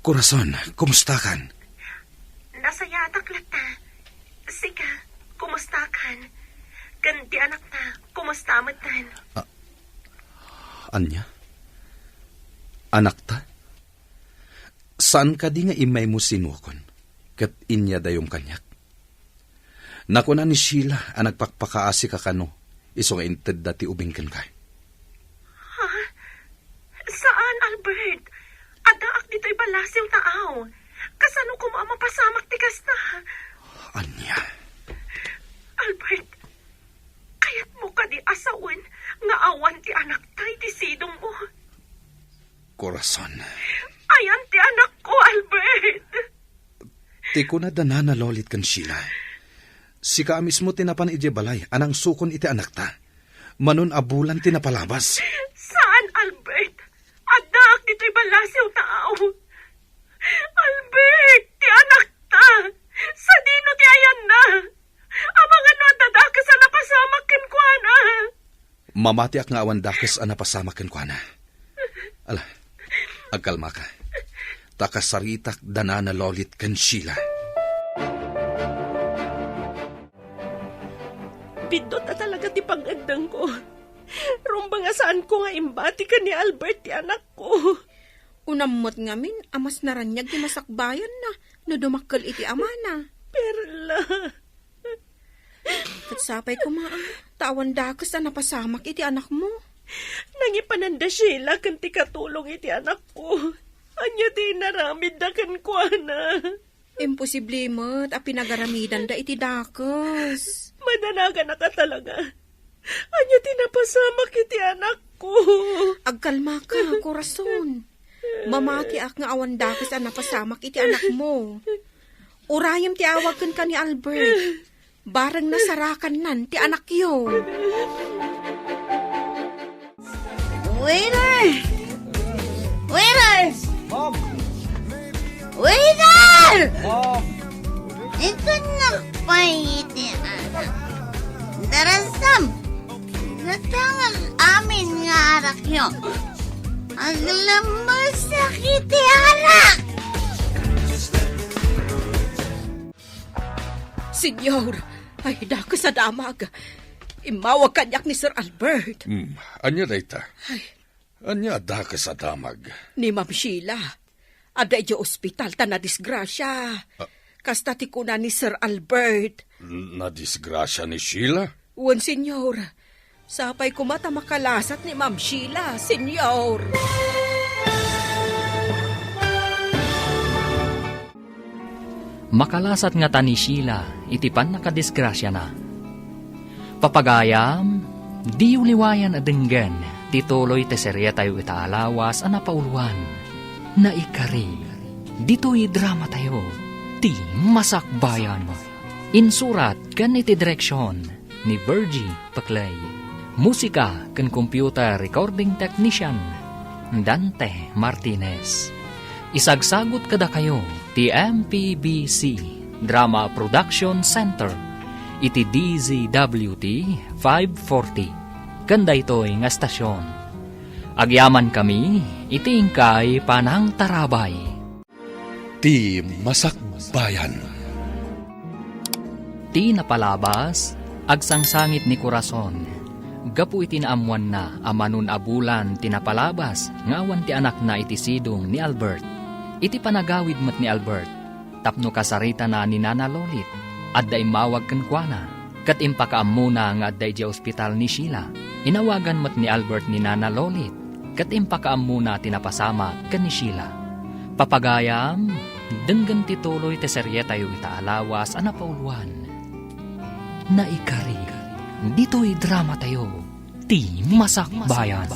Corazon, kumustakan? Nasayaatak latta. Sika, kumustakan? Ken ti anakta, kumusta metten? Ah, ania? Anakta? Saan kadi nga immaymo sinuakon, ket inyadayom kaniak? Nakuna ni Sheila a nagpakpakaasika kano, Isu nga intedda ti ubing kenka. Ha? Saan, Albert. Addaak ditoy ballasiw ta aw. Kasano koma a mapasamak ti kasta? Ania? Albert, kayatmo kadi a sawen nga awan ti anakta iti sidongmo? Corazon. Ayan ti anakko, Albert. Ti kuna da Nana Lolit ken Sheila, sika a mismo ti napan idiay balay a nangsukon iti anakta. Manon a bulan ti napalabas. Saan, Albert? Addaak ditoy ballasiw ta aw. Albert, ti anakta. Sadino ti ayanna? Amangan no adda dakes a napasamak kenkuana. Mamatiak nga awan dakes a napasamak kenkuana. Ala, agkalmaka. Ta kasaritak da Nana Lolit ken Sheila. Biddut a talaga ti pangngeddengko. Rumbeng a saanko nga imbati ken ni Albert ti anakko. Unam met ngamin a mas naraniag ti masakbayanna no dumakkel iti amana. Perla. Ket sapay koma, a, ta awan dakes a napasamak iti anakmo. Nangipanan da Sheila ken ti katulong iti anakko. Ania ti inaramidda kenkuana? Imposible met a pinagaramidanda iti dakes. Madanaganaka talaga. Ania ti napasamak iti anakko? Agkalmaka, Corazon. Mamatiak nga awan dakes a napasamak iti anakmo. Urayem ti awag kenka ni Albert. Bareng nasarakannan ti anakyo. Waiter! Waiter! Waiter! Ikan nakpay iti anak. Darasam, datang amin nga anakyo. Aglamusak iti arak! Senyor, ay, dakes a damag. Immawag kaniak ni Sir Albert. Hmm, ania dayta? Ay. Ania a dakes a damag? Ni Ma'am Sheila. Adda idiay ospital ta nadisgrasia. Ah. Kasta ti kuna ni Sir Albert. N-, nadisgrasia ni Sheila? Wen, senyor. Sapay koma ta makalasat ni Ma'am Sheila, senyor. Makalasat ngata ni Sheila iti pannakadisgrasiana. Papagayam, diyo liwayan a denggen ti tuloy ti serietayo ita a lawas a napauluan. Naikari, ditoy dramatayo, Ti Masakbayan. Insurat ken iti direksion ni Virgie Peclay. Musika ken computer recording technician, Dante Martinez. Isagsagut kadakayo ti M P B C Drama Production Center iti D Z W T five forty. Ken daytoy nga estasion, agyamankami iti inkay panangtarabay. Ti Masakbayan. Ti napalabas, agsangsangit ni Corazon gapu iti naammoanna a manon a bulan ti napalabas nga awan ti anakna iti sidong ni Albert. Iti panagawid met ni Albert, tapno kasaritana ni Nana Lolit, adda immawag kenkuana. Ket impakaammona nga adda idiay ospital ni Sheila. Inawagan met ni Albert ni Nana Lolit, ket impakaammona ti napasamak ken ni Sheila. Papagayam, denggen ti tuloy ti serietayo ita a lawas a napauluan. Naikari, ditoy dramatayo, Ti Masakbayan.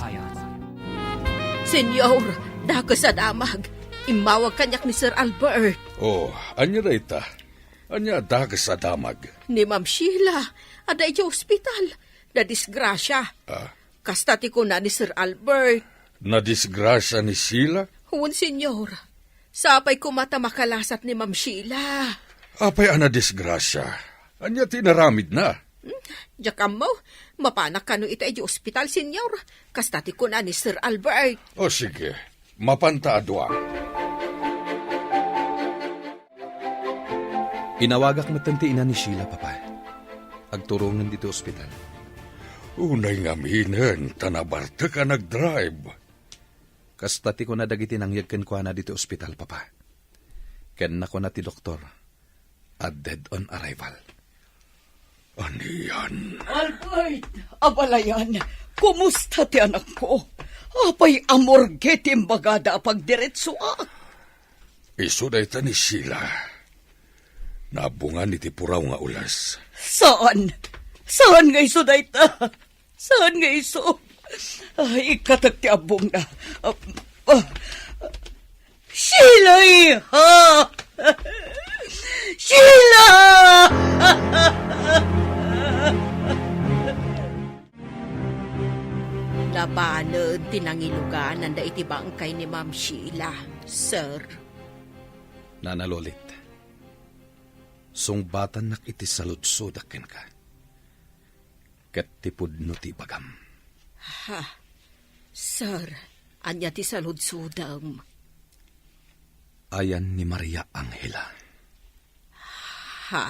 Senyor, dakes a damag. Immawag kaniak ni Sir Albert. Oh, ania dayta? Ania a dakes a damag? Ni Ma'am Sheila, adda idiay ospital. Nadisgrasia. Ah? Kasta ti kuna ni Sir Albert. Nadisgrasia ni Sheila? Wen, senyor. Sapay koma ta makalasat ni Ma'am Sheila. Apay a nadisgrasia? Ania ti inaramidna? Hmm, diak ammo. Mapanak kano ita idiay ospital, senyor. Kasta ti kuna ni Sir Albert. O, sige. Mapanta a dua. Inawagak metten ti ina ni Sheila, Papa. Agturongen ditoy ospital. Unay ngaminen ta nabartek a nagdrive. Kasta ti kuna dagiti nangyeg kenkuana ditoy ospital, Papa. Ken nakuna ti doktor a dead on arrival. Anian? Albert, abalayan, kumusta ti anakko? Apay a morgue ti imbagada a pagdiretsoak? Isu dayta ni Sheila. Nabungan iti puraw nga ules. Saan? Saan nga isu dayta? Saan nga isu? Ay, ikkatak ti abbongna. Ah, ah. Sheila, iha! Sheila! Nabaned ti nangilugananda iti bangkay ni Ma'am Sheila, sir. Nana Lolit, sungbatannak iti saludsodak kenka. Ket ti pudno ti ibagam. Ha? Sir, ania ti saludsodem? Ayan ni Maria Angela. Ha?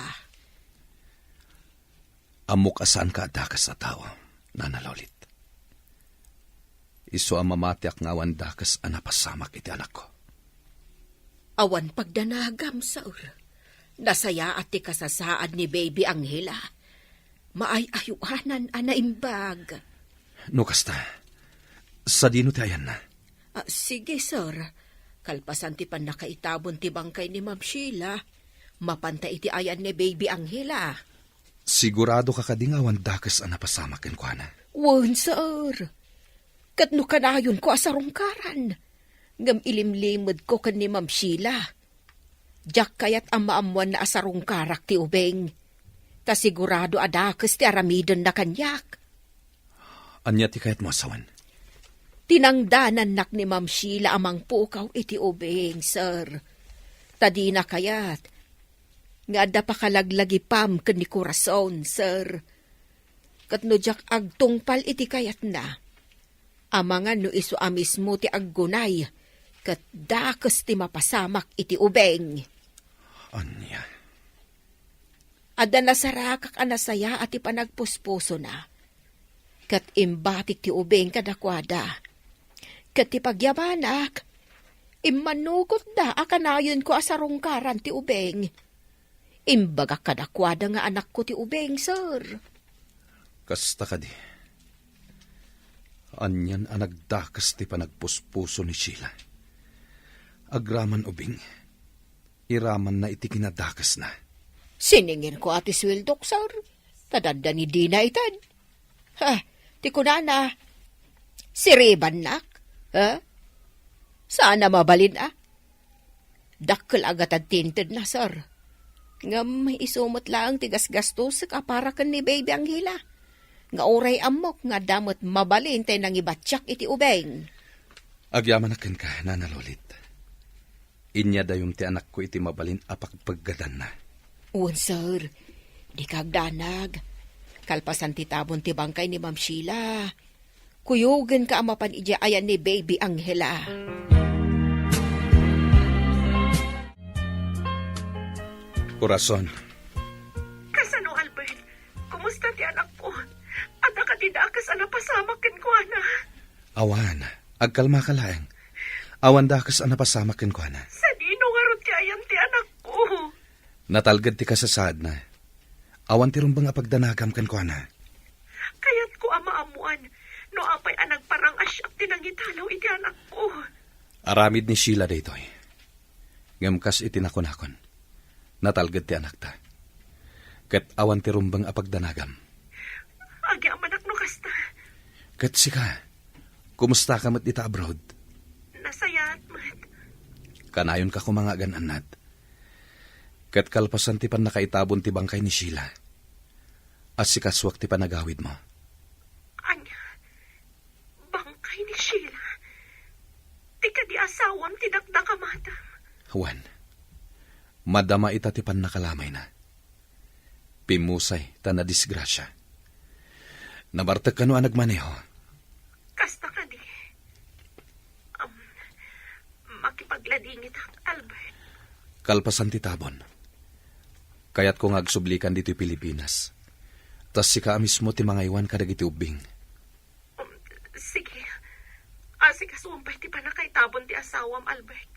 Ammok a saanka a dakes a tao, Nana Lolit. Isu a mamatiak nga awan dakes a napasamak iti anakko. Awan pagdanagam, sir. Nasayaat ti kasasaad ni Baby Angela. Maay-ayoanan a naimbag. No kasta, sadino ti ayanna? Ah, sige, sir. Kalpasan ti pannakaitabon ti bangkay ni Ma'am Sheila, mapanta iti ayan ni Baby Angela. Sigurado ka kadi nga awan dakes a napasamak kenkuana? Wen, sir. Ket no kanayonko a sarungkaran, ngem ilimlimedko ken ni Ma'am Sheila. Diak kayat a maammoanna a sarungkarak ti ubing. Ta sigurado a dakes ti aramidenna kaniak. Ania ti kayatmo a sawen? Tinangdanannak ni Ma'am Sheila a mangpukaw iti ubing, sir. Ta dina kayat nga adda pakalaglagipam ken ni Corazon, sir. Ket no diak agtungpal iti kayatna, amangan no isu a mismo ti aggunay, ket dakes ti mapasamak iti ubing. Ania? Adda nasarakak a nasayaat ti panagpuspusona, ket imbatik ti ubing kadakuada. Ket ti pagyamanak, immannukotda a kanayonko a sarungkaran ti ubing. Imbagak kadakuada nga anakko ti ubing, sir. Kasta kadi. Anian a nagdakes ti panagpuspuso ni Sheila. Agraman ubing, iramanna iti kinadakesna. Siningirko a ti sueldok, sir. Ta adda ni dina ited. Ha, ti kunana, siribannak? Ha? Saan a mabalin, a? Dakkel a gatad ti intedna, sir. Ngem isu met laeng ti gasgastosek a para ken ni Baby Angela. Nga uray ammok nga adda met mabalin tay nangibatiak iti ubing. Agyamanak kenka, Nana Lolit. Inyadayom ti anakko iti mabalin a pagpeggadanna. Wen, sir. Dika agdanag. Kalpasan ti tabon ti bangkay ni Ma'am Sheila, kuyogenka a mapan idiay ayan ni Baby Angela. Corazon. Kasano, Albert? Kumusta ti anakko? Adda kadi dakes a napasamak kenkuana? Awan. Agkalmaka laeng. Awan dakes a napasamak kenkuana. Sadino ngarud ti ayan ti anakko? Natalged ti kasasaadna. Awan ti rumbeng a pagdanagam kenkuana. Kayatko a maammoan no apay a nagparang-asiak ti nangitalaw iti anakko. Aramid ni Sheila daytoy. Ngem kas iti nakunakon, natalged ti anakta. Ket awan ti rumbeng a pagdanagam. Agyamanak no kasta. Ket sika, kumustaka met dita abroad? Nasayaat met. Kanayonka koma nga agan-annad. Ket kalpasan ti pannakaitabon ti bangkay ni Sheila, asikasuak ti panagawidmo. Ania? Bangkay ni Sheila? Ti kadi asawam ti dakdakamatam? Wen, madama ita ti pannakalamayna. Pimmusay ta nadisgrasia. Nabartek kano a nagmaneho? Kasta kadi. Am, makipagladingitak, Albert. Kalpasan ti tabon, kayatko nga agsublikan ditoy Pilipinas. Ta sika a mismo ti mangaywan kadagiti ubbing. Um, sige. Asikasuam pay ti pannakaitabon ti asawam, Albert.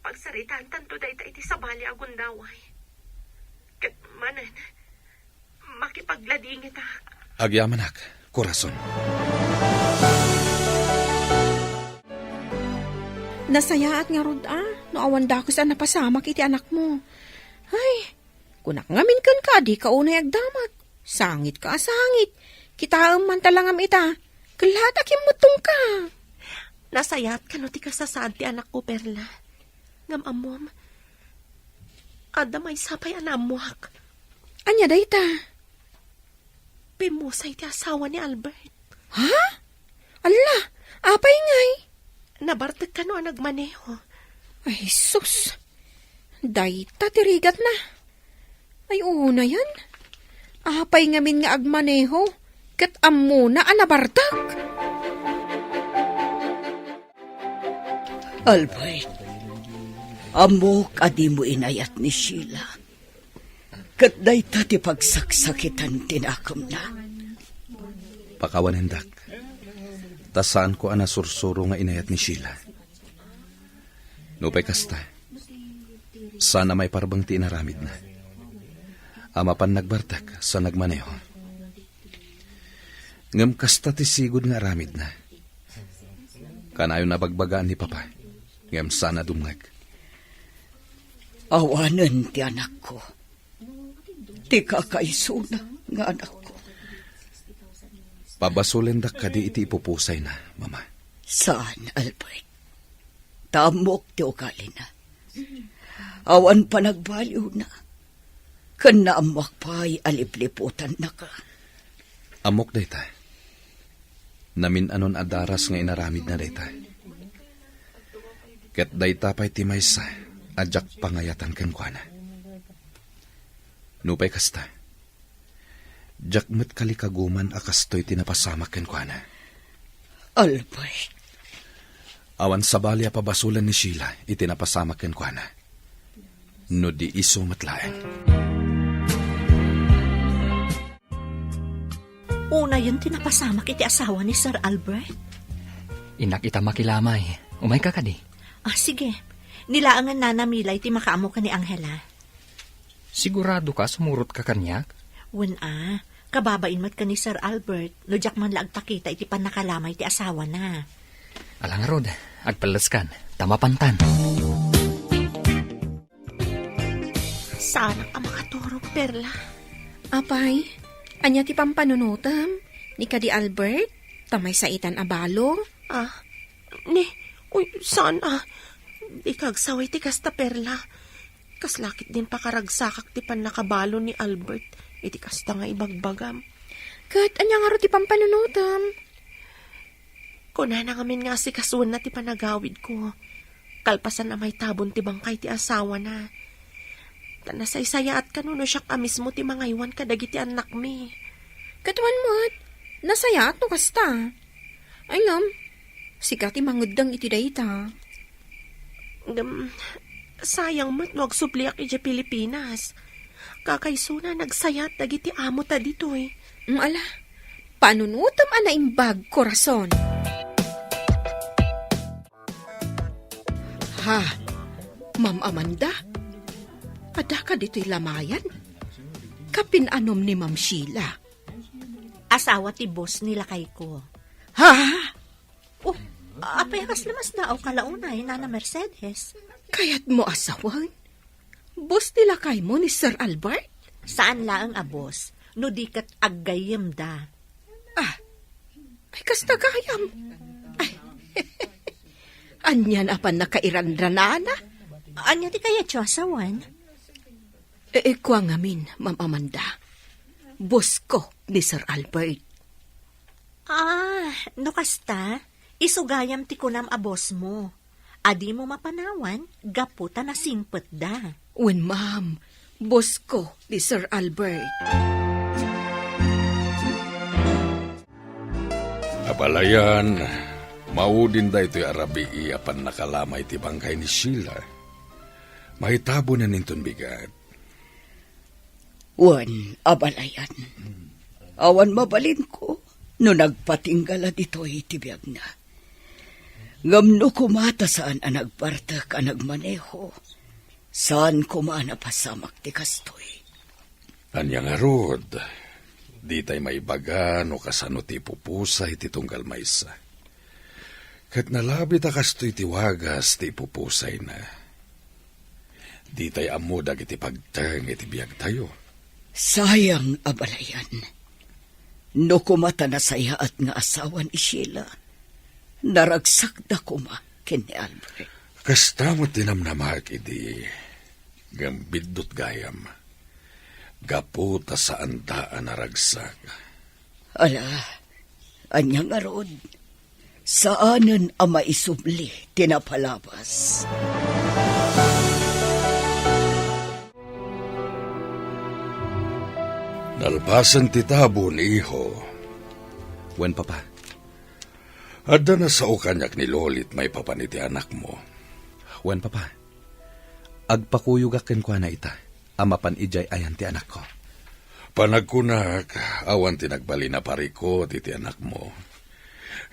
Pagsaritaantanto dayta iti sabali a gundaway. Ket manen, Ladiingetak. Agyamanak, korason. Nasayaat ngarud a, no awan dakes a napasamak iti anakmo. Ay, kunak ngamin kenka a dika unay agdamag. Sangit ka a sangit. Kitaem man ta langam ita. Kellaat a kimmuttongka. Nasayaat kano ti kasasaad ti anakko, Perla. Ngem ammom, adda maysa pay a naammoak. Ania dayta? Pimmusay ti asawa ni Albert. Ha? Alla, apay ngay? Nabartek kano a nagmaneho. Ay, sus. Dayta ti rigatna. Ay, unayen. Apay ngamin nga agmaneho ket ammona a nabartek? Albert, ammok a dimo inayat ni Sheila. Ket dayta ti pagsaksakitan ti nakemna. Pakawanendak, ta saanko a nasursuro nga inayat ni Sheila. Nupay kasta, saan a maiparbeng ti inaramidna. A mapan nagbartek sa nagmaneho. Ngem kasta ti sigud nga aramidna. Kanayon a bagbagaan ni Papa, ngem saan a dumngeg. Awanen ti anakko. Ti kakaisuna nga anakko. Pabasolendak kadi iti ipupusayna, Mama? Saan, Albert. Ta ammok ti ugalina. Awan panagbaliwna. Ken naammoak pay a lipliputannaka. Ammok dayta. Namin-anon a daras nga inaramidna dayta. Ket dayta pay ti maysa a diak pangayatan kenkuana. Nupay kasta, diak met kalikaguman a kastoy ti napasamak kenkuana. Albert. Awan sabali a pabasolen ni Sheila iti napasamak kenkuana. No di isu met laeng. Unayen ti napasamak iti asawa ni Sir Albert? Innak ita makilamay. Umayka kadi? Ah, sige. Ni laengen Nana Milay ti makaammo ken ni Angela. Sigurado ka a sumurot ka kaniak? Wen a, kababain met ken ni Sir Albert no diak man la agpakita iti pannakalamay ti asawana. Ala ngarud, agpelleskan, ta mapantan. Saanak a makaturog, Perla. Apay, ania ti pampanunotem? Ni kadi Albert, ta maysa itan a balo? Ah, ni, uy, saan a. Dika agsaway ti kasta, Perla. Kasla ketdin pakaragsakak ti pannakabalo ni Albert iti kasta nga ibagbagam. Ket ania ngarud ti pampanunotem? Kunana ngamin nga asikasuenna ti panagawidko, kalpasan a maitabon ti bangkay ti asawana. Ta nasaysayaat kano no siak a mismo ti mangaywan kadagiti annakmi. Ket wen met, nasayaat no kasta. Ay ngem, sika ti mangeddeng iti dayta. Ngem, sayang met no agsubliak idiay Pilipinas. Kakaisuna, nagsayat dagiti amota ditoy. Mm, ala, panunotem a naimbag, korason. Ha, Ma'am Amanda, adda ka ditoy lamayan? Kapin-anom ni Ma'am Sheila? Asawa ti boss ni lakayko. Ha? Oh, apay a kasla masdaawka la unay, Nana Mercedes? Kayatmo a sawen? Boss ti lakaymo ni Sir Albert? Saan laeng a boss, no di ket aggayyemda. Ah, ay, kasta gayam. Ay, anian a pannakairanranana? Ania ti kayatyo a sawen? E, e, kua ngamin, Ma'am Amanda. Bossko ni Sir Albert. Ah, no kasta, isu gayam ti kunam a bosmo. A dimo mapanawan gapu ta nasingpetda. Wen, ma'am, bossko ni Sir Albert. Abalayan, maudin daytoy a rabii a pannakalamay ti bangkay ni Sheila. Maitabonen inton bigat. Wen, abalayan. Awan mabalinko no nagpatingga la ditoy ti biagna. Ngem no koma ta saan a nagbartek a nagmaneho, saan koma a napasamak ti kastoy. Ania ngarud? Ditay maibaga no kasano ti ipupusay ti tunggal maysa. Ket nalabit a kastoy ti wagas ti ipupusayna. Ditay ammo dagiti pagteng iti biagtayo. Sayang a balayan. No kuma ta nasayaat nga asawa ni Sheila, naragsakda kuma ken ni Albert. Kasta met ti namnamak idi, ngem biddut gayam. Gapu ta saanda a naragsak. Ala, ania ngarud? Saanen a maisubli ti napalabas. Nalpasen ti tabo ni Iho. Wen, Papa. Adda nasao kaniak ni Lolit maipapan iti anakmo. Wen, Papa. Agpakuyogak kenkuana ita a mapan idiay ayan ti anakko. Panagkunak, awan ti nagbalin a parikut iti anakmo.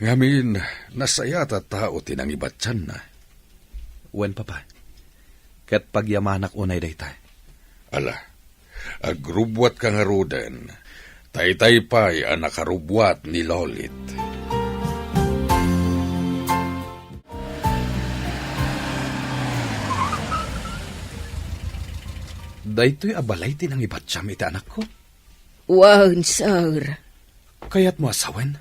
Ngamin, nasayaat a tao ti nangibatianna. Wen, Papa. Ket pagyamanak unay dayta. Ala, agrubbuatka ngaruden. Taytay pay a nakarubbuat ni Lolit. Daytoy a balay ti nangibatiam iti anakko? Wen, sir. Kayatmo a sawen?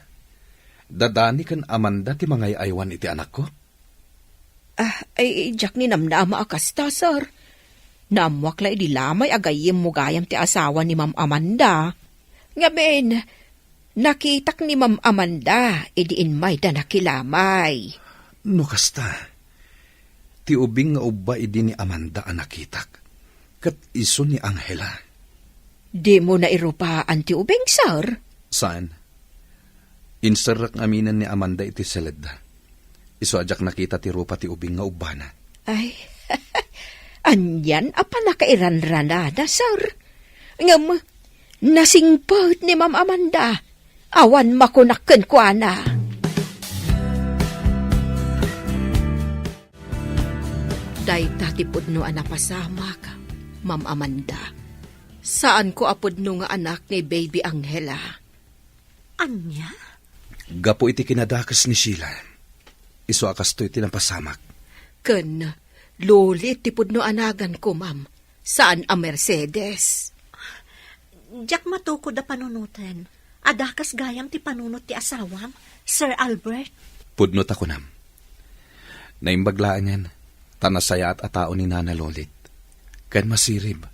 Dadani ken Amanda ti mangay-aywan iti anakko? Ah, ay, diak ni namnama a kasta, sir. Naammuak la idi lamay a gayyemmo gayam ti asawa ni Ma'am Amanda. Ngamin, nakitak ni Ma'am Amanda idi immayda nakilamay. No kasta, ti ubing nga ubba idi ni Amanda a nakitak, ket isu ni Angela. Dimo nairupaan ti ubing, sir? Saan. Inserrek ngaminen ni Amanda iti seledda. Isu a diak nakita ti rupa ti ubing nga ubbana. Ay, anian a pannakairanranada, sir. Ngem, nasingpet ni Ma'am Amanda. Awan makunak kenkuana. Dayta ti pudno a napasamak, Ma'am Amanda. Saanko a pudno nga anak ni Baby Angela. Ania? Gapu iti kinadakes ni Sheila. Isu a kastoy ti napasamak. Ken Lolit ti pudno a naganko, ma'am. Saan a Mercedes. Diak matukod a panunoten. Adda kas gayam ti panunot ti asawam, Sir Albert. Pudno ta kunam. Naimbag laengen, ta nasayaat a tao ni Nana Lolit. Ken masirib.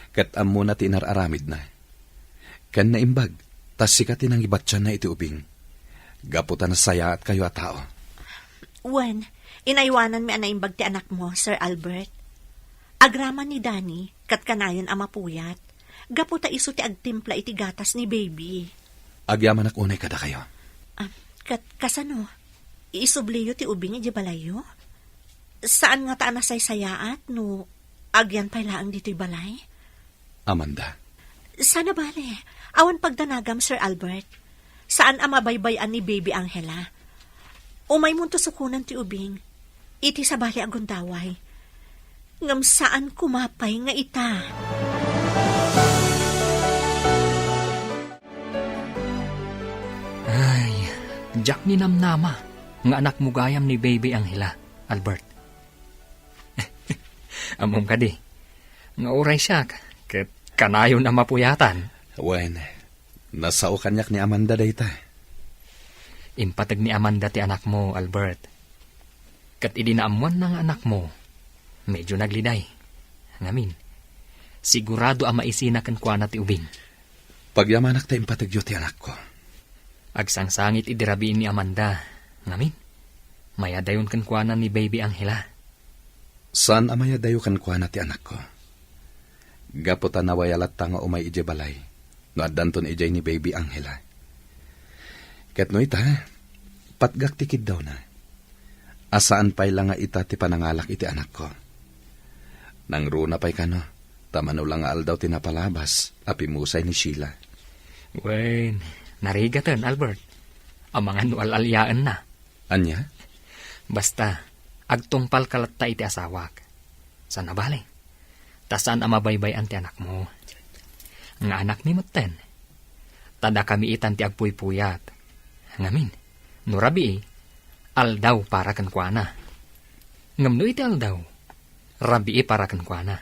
Ket ammona ti inar-aramidna. Ken naimbag, ta sika ti nangibatianna iti ubing. Gapu ta nasayaatkayo a tao. Wen, inaywananmi a naimbag ti anakmo, Sir Albert. Agraman ni Danny, ket kanayon a mapuyat. Gapu ta isu ti agtimpla iti gatas ni Baby. Agyamanak unay kadakayo. Ah, ket kasano? Iisubliyo ti ubing idiay balayyo? Saan ngata a nasaysayaat no agyan pay laeng ditoy balay? Amanda. Saan a bale, awan pagdanagam, Sir Albert. Saan a mabaybay-an ni Baby Angela. Umaymonto sukonen ti ubing. Iti sabali a gundaway. Ngem saan koma pay nga ita. Ay, diak ni namnama nga anakmo gayam ni Baby Angela, Albert. Ammom kadi, nga uray siak, ket kanayon a mapuyatan. Wen, nasao kaniak ni Amanda dayta. Impateg ni Amanda ti anakmo, Albert. Ket idi naammoanna nga anakmo, medyo nagliday. Ngamin, sigurado a maisina kenkuana ti ubing. Pagyamanak ta impategyo ti anakko. Agsangsangit idi rabii ni Amanda. Ngamin, mayadayon kenkuana ni Baby Angela. Saan a mayadayo kenkuana ti anakko. Gapu ta nawaya latta nga umay idiay balay, no addanton idiay ni Baby Angela. Ket no ita, patgak ti kiddawna. A saan pay la nga ita ti panangalak iti anakko. Nangruna pay kano, ta mano la nga aldaw ti napalabas a pimmusay ni Sheila. Wen, narigaten, Albert. Amangan no al-aliaenna. Ania? Basta, agtungpalka latta iti asawak. Saan a bale. Ta saan a mabaybay-an ti anakmo. Nga anakmi metten. ta dakami itan ti agpuypuyat. Ngamin, no rabii, aldaw para kenkuana. Ngem no iti aldaw, rabii para kenkuana.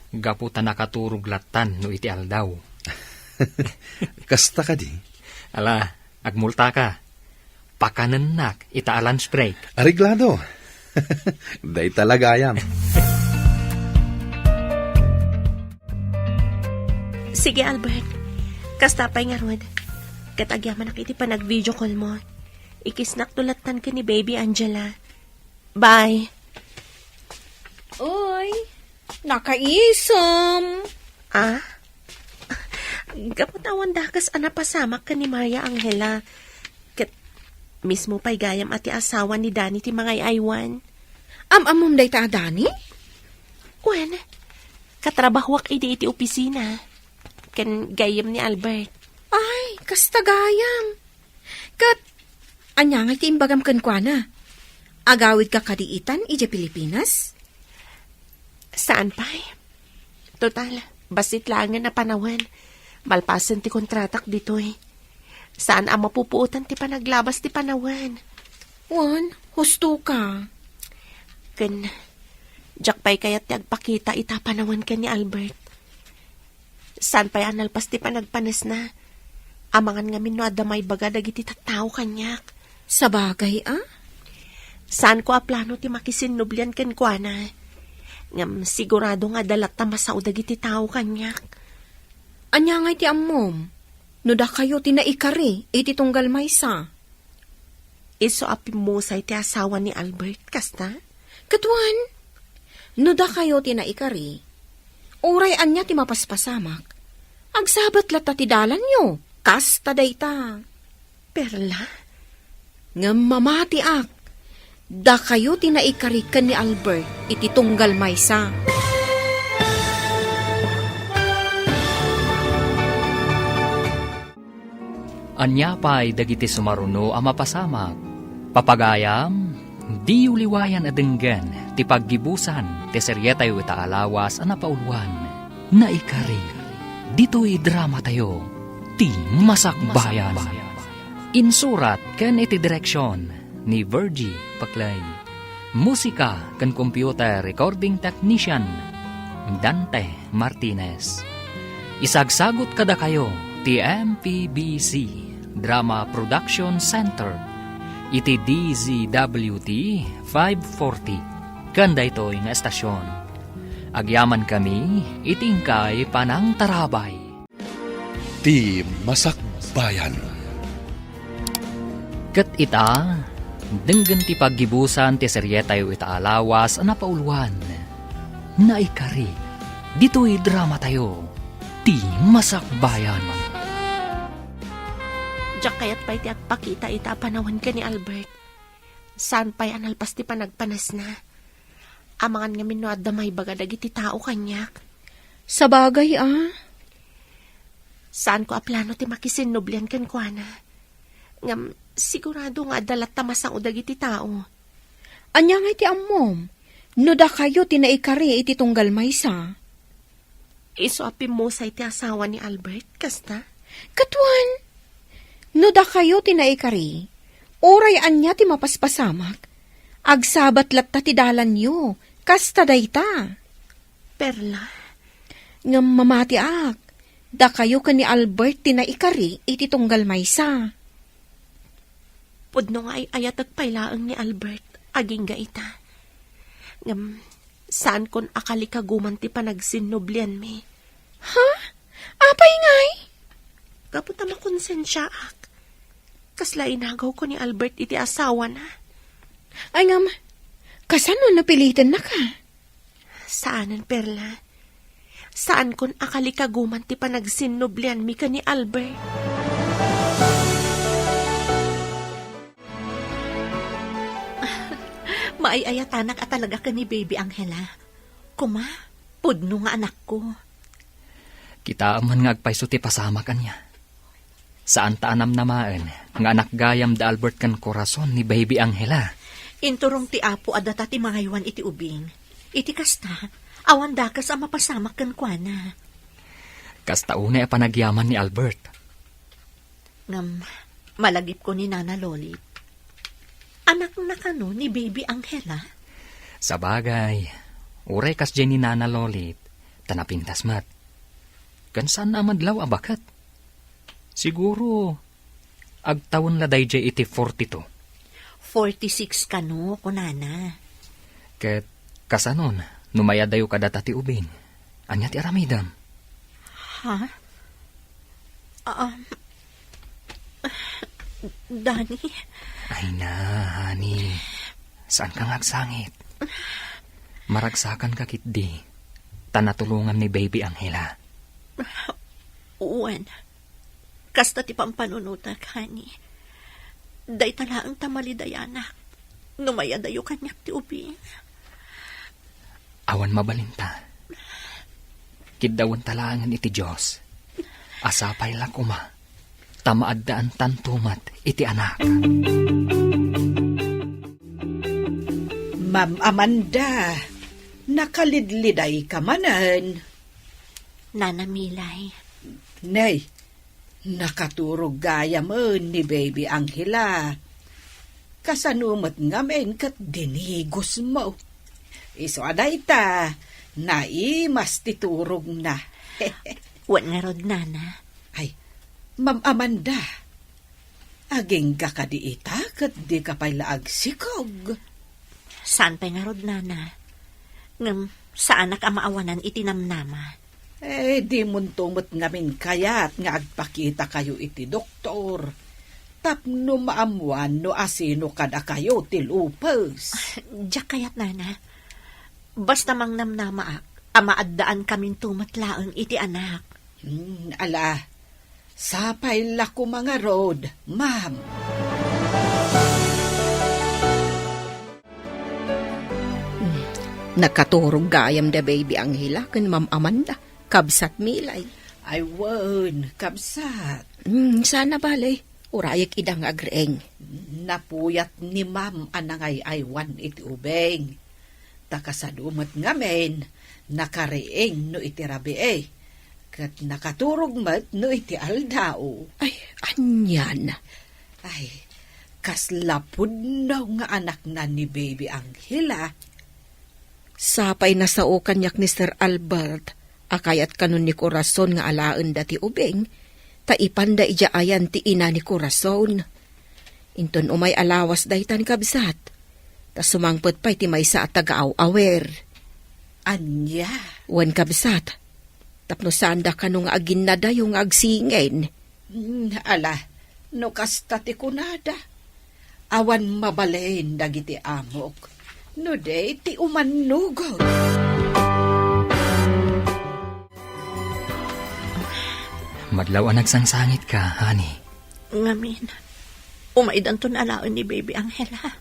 Gapu ta nakaturog lattan no iti aldaw. Kasta kadi? Ala, agmultaka. Pakanennak ita a lunch break. Areglado. Dayta la gayam. Sige, Albert. Kasta pay ngarud. Ket agyamanak iti panag-video call mo. Ikisnak to lattan ken ni Baby Angela. Bye. Uy, nakaisem. Ah? Gapu ta awan dakes a napasamak ken ni Maria Angela. Ket mismo pay gayam a ti asawa ni Danny ti mangay-aywan. Am-ammom dayta a Danny? Wen, katrabahoak idi iti opisina. Ken gayyem ni Albert. Ay, kasta gayam. Ket, ania ngay ti imbagam kenkuana? Agawidka kadi itan idiay Pilipinas? Saan pay. Total, bassit laengen a panawen. Malpasen ti kontratak ditoy. Saan a mapupuotan ti panaglabas ti panawen. Wen, husto ka. Ken, diak pay kayat ti agpakita ita panawen ken ni Albert. Saan pay a nalpas ti panagpanesna. Amangan ngamin no adda maibaga dagiti tattao kaniak. Sabagay a? Saanko a plano ti makisinnublian kenkuana. Ngem sigurado nga adda latta masao dagiti tao kaniak. Ania ngay ti ammom? No dakayo ti naikari iti tunggal maysa? Isu a pimmusay ti asawa ni Albert, kasta? Ket wen, no dakayo ti naikari, uray ania ti mapaspasamak, agsabat latta ti dalanyo, kasta dayta. Perla? Ngem mamatiak, dakayo ti naikari ken ni Albert iti tunggal maysa. Ania pay dagiti sumaruno a mapasamak? Papagayam, diyo liwayan a denggen ti paggibusan ti serietayo ita a lawas a napauluan, Naikari. Ditoy dramatayo, Ti Masakbayan. Insurat ken iti direksion ni Virgie Paclay. Musika ken computer recording technician, Dante Martinez. Isagsagut kadakayo ti M P B C Drama Production Center iti D Z W T five forty ken daytoy nga estasion. Agyamankami iti inkay panangtarabay. Ti Masakbayan. Ket ita, denggen ti paggibusan ti serietayo ita a lawas a napauluan, Naikari. Ditoy dramatayo, Ti Masakbayan. Diak kayat pay ti agpakita ita a panawen ken ni Albert. Saan pay a nalpas ti panagpanesna. Amangan ngamin no adda maibaga dagiti tao kaniak. Sabagay a. Saanko a plano ti makisinnublian kenkuana. Ngem sigurado nga adda latta masao dagiti tao. Ania ngay ti ammom? No dakayo ti naikari iti tunggal maysa. Isu a pimmusay ti asawa ni Albert, kasta? Ket wen, no dakayo ti naikari, uray ania ti mapaspasamak, agsabat latta ti dalanyo, kasta dayta. Perla? Ngem mamatiak, dakayo ken ni Albert ti naikari iti tunggal maysa. Pudno nga ay-ayatek pay laeng ni Albert, agingga ita. Ngem, saankon a kalikaguman ti panagsinnublianmi. Ha? Apay ngay? Gapu ta makonsensiaak. Kasla inagawko ni Albert iti asawana. Ay ngem, kasano napilitennaka? Saanen, Perla. Saankon a kalikaguman ti panagsinnublianmi ken ni Albert. Maay-ayatanak a talaga ken ni Baby Angela. Kuma, pudno nga anakko. Kitaem man nga agpayso ti pasamak, ania. Saan ta a namnamaen nga anak gayam da Albert ken Corazon ni Baby Angela. Inturong ti Apo a data ti mangaywan iti ubing. Iti kasta, awan dakes a mapasamak kenkuana. Kasta unay a panagyaman ni Albert. Ngem, malagipko ni Nana Lolit. Anakna kano ni Baby Angela? Sabagay, uray kasdiay ni Nana Lolit, ta napintas met. Ken saanna a madlaw a baket. Siguro, agtawen la daydiay iti forty-two. Forty-six kano, kunana. Ket kasanon, no mayadayo kadata ti ubing? Ania ti aramidem? Ha? Um, Danny? Ay na, honey. Saanka nga agsangit? Maragsakanka ketdi, ta natulongan ni Baby Angela. Wen, kasta ti pampanunotak, honey. Dayta laeng ta malidayanak no mayadayo kaniak ti ubing. Awan mabalinta. Kiddawenta laengen iti Dios a sapay la koma ta maaddaantanto met iti anak. Ma'am Amanda, nakalidlidayka manen. Nana Milay. Nay, nakaturog gayamen ni Baby Angela. Kasano met ngamin ket dinigos mo? Isu a dayta, naimas ti turogna. Wen ngarud, Nana. Ay, Ma'am Amanda, agingga kadi ita ket dika pay la agsikog? Saan pay ngarud, Nana. Ngem saanak a maawanan iti namnama. Eh, dimonto met ngamin kayat nga agpakitakayo iti doktor tapno maammoan no asino kadakayo ti lupus. Diak kayat, Nana. Basta mangnamnamaak a maaddaan kaminto met laeng iti anak. Hmm, ala, sapay la koma ngarud, ma'am. Hmm, nakaturog gayam da Baby Angela ken Ma'am Amanda, kabsat Milay. Ay wen, kabsat. Hmm, saan a bale, urayek ida nga agriing. Napuyat ni Ma'am a nangay-aywan iti ubing. Ta kasano met ngamin, nakariing no iti rabii, ket nakaturog met no iti aldaw. Ay, anian? Ay, kasla pudno nga anakna ni Baby Angela. Sapay nasao kaniak ni Sir Albert a kayat kanon ni Corazon nga alaenda ti ubing, ta ipanda idiay ayan ti ina ni Corazon. Inton umay a lawas daytan, kabsat, ta sumangpet pay ti maysa a tagaaw-awer. Ania? Wen, kabsat, tapno saanda kano nga aginnadayo nga agsingin. Hmm, ala, no kasta ti kunada, awan mabalin dagiti amok no di ti umannugod. Madlaw a nagsangsangitka, honey. Ngamin, umaydanton alaen ni Baby Angela.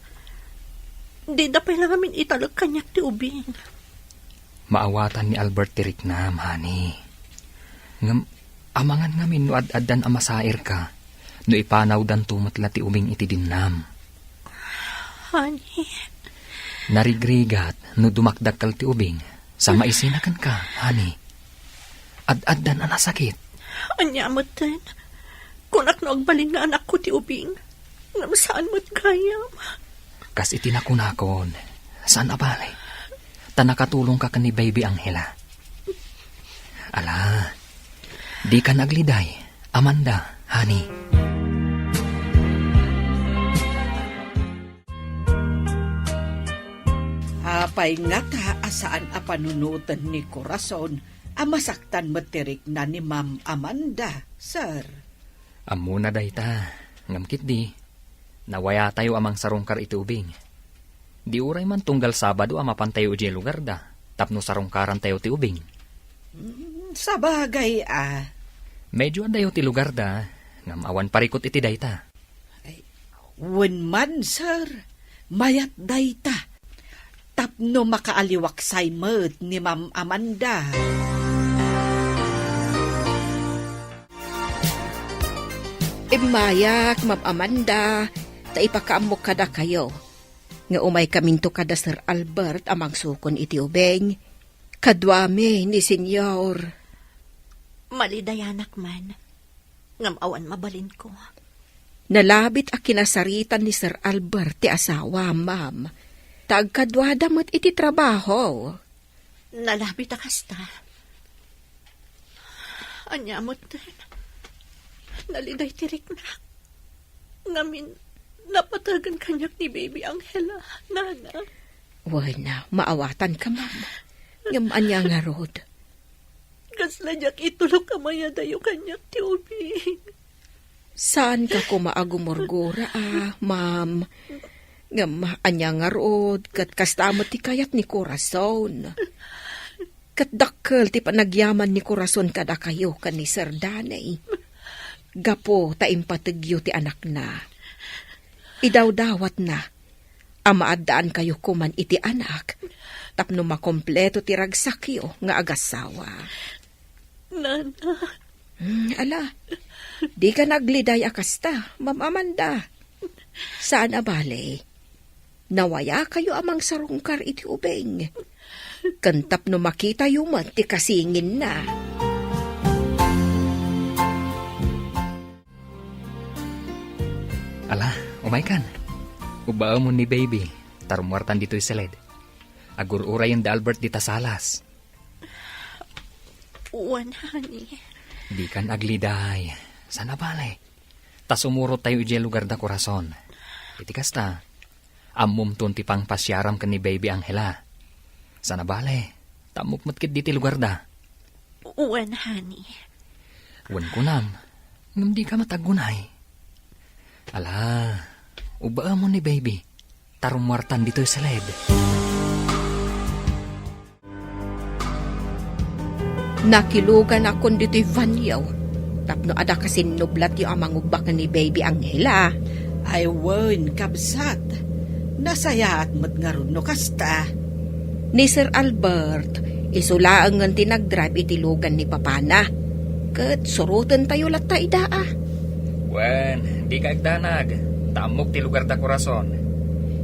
Dida pay la ngamin italek kaniak ti ubing. Maawatan ni Albert ti riknam, honey. Ngem, amangan ngamin no ad-addan a masairka no ipanawdanto met la ti ubing iti dinnam. Honey. Narigrigat no dumakdakkel ti ubing sa maisina kenka, honey. Ad-addan a nasakit. Ania metten? Kunak no agbalin nga anakko ti ubing, ngem saan met gayam. Kas iti nakunakon, saan a bale, ta nakatulongka ken ni Baby Angela. Ala, dika naagliday, Amanda, honey. Apay ngata a saan a panunoten ni Corazon a masaktan met ti rikna ni Ma'am Amanda, sir? Ammona dayta, ngem ketdi, nawayatayo a mangsarungkar iti ubing. Di uray man tunggal Sabado a mapantayo idiay lugarda tapno sarungkarantayo ti ubing. Mm, sabagay a. Medyo adayo ti lugarda, ngem awan parikut iti dayta. Ay, wen man, sir, mayat dayta. Tapno makaaliwaksay met ni Ma'am Amanda. Immayak, Ma'am Amanda, ta ipakaammok kadakayo nga umaykaminto kada Sir Albert a mangsukon iti ubing. Kaduami ni Senyor. Malidayanak man. Ngem awan mabalinko. Nalabit a kinasaritan ni Sir Albert ti asawa, ma'am. Ta agkaduada met iti trabaho. Nalabit a kasta. Ania met, naliday ti riknak. Ngamin, napategen kaniak ni Baby Angela, nana. Wen, maawatanka, ma'am. Ngem ania ngarud? Kasla diak itulok a mayadayo kaniak ti ubing. Saanka koma a gumurgura, a, ma'am. Ngem ania ngarud, ket kasta met ti kayat ni Corazon. Ket dakkel ti panagyaman ni Corazon kadakayo ken ni Sir Danny. Gapu ta impategyo ti anakna. Idawdawatna a maaddaankayo koman iti anak tapno makompleto ti ragsakyo nga agasawa. Nana. Hmm, ala, dika nagliday a kasta, Ma'am Amanda. Saan a bale, nawayakayo a mangsarungkar iti ubing. Ken tapno makitayo met ti kasinginna. Ala, umaykan. Ubbaemon ni Baby, ta rummuartan ditoy siled. Agur-urayen da Albert dita salas. Wen, honey. Dikan agliday. Saan a bale. Ta sumurot tayo idiay lugar da Corazon. Iti kasta, ammomton ti pangpasiaram ken ni Baby Angela. Saan a bale, ta ammok met ketdi ti lugar da. Wen, honey. Wen kunam, ngem dika met aggunay. Ala, ubbaemon ni Baby, ta rummuartan ditoy siled. Nakiluganakon ditoy banio tapno adda kasinnublatyo a mangubba ken ni Baby Angela. Ay wen, kabsat. Nasayaat met ngarud no kasta. Ni Sir Albert, isu laengen ti nagdrive iti lugan ni papana. Ket surotentayo latta ida, a. Wen, dika agdanag, ta ammok ti lugar da Corazon.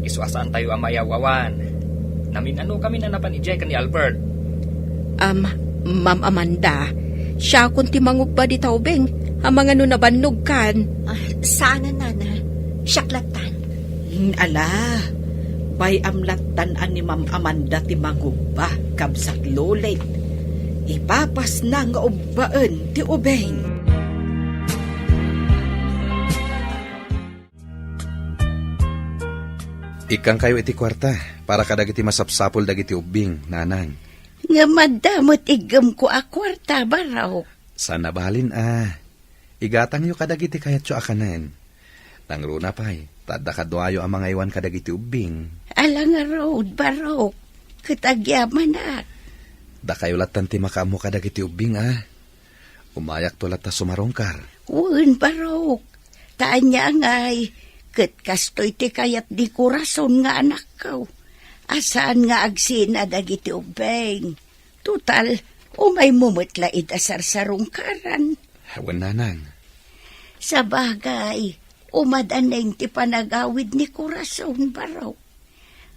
Isu a saantayo a maiaw-awan. Namin-anokamin a napan idiay ken ni Albert. Am, Ma'am Amanda, siakon ti mangubba dita ubing, amangan no nabannogkan. Ah, saanen, nana. Siak lattan. Hmm, ala, bay-am lattan a ni Ma'am Amanda ti mangubba, kabsat Lolit. Ipapasna nga ubbaen ti ubing. Ikkankayo iti kuarta para kadagiti masapsapul dagiti ubbing, nanang. Ngem adda met iggemko a kuarta, Barok. Saan a balin a. Igatangyo kadagiti kayatyo a kanen. Nangruna pay, ta adda kaduayo a mangaywan kadagiti ubbing. Ala ngarud, Barok, ket agyamanak. Dakayo lattan ti makaammo kadagiti ubbing a. Umayakto latta sumarungkar. Wen, Barok. Ta ania ngay, ket kastoy ti kayat di Corazon nga anakko. A saan nga agsina dagiti ubbing. Total, umaymo met la ida sarsarungkaran. Wen, nanang. Sabagay, umadaneng ti panagawid ni Corazon, Barok.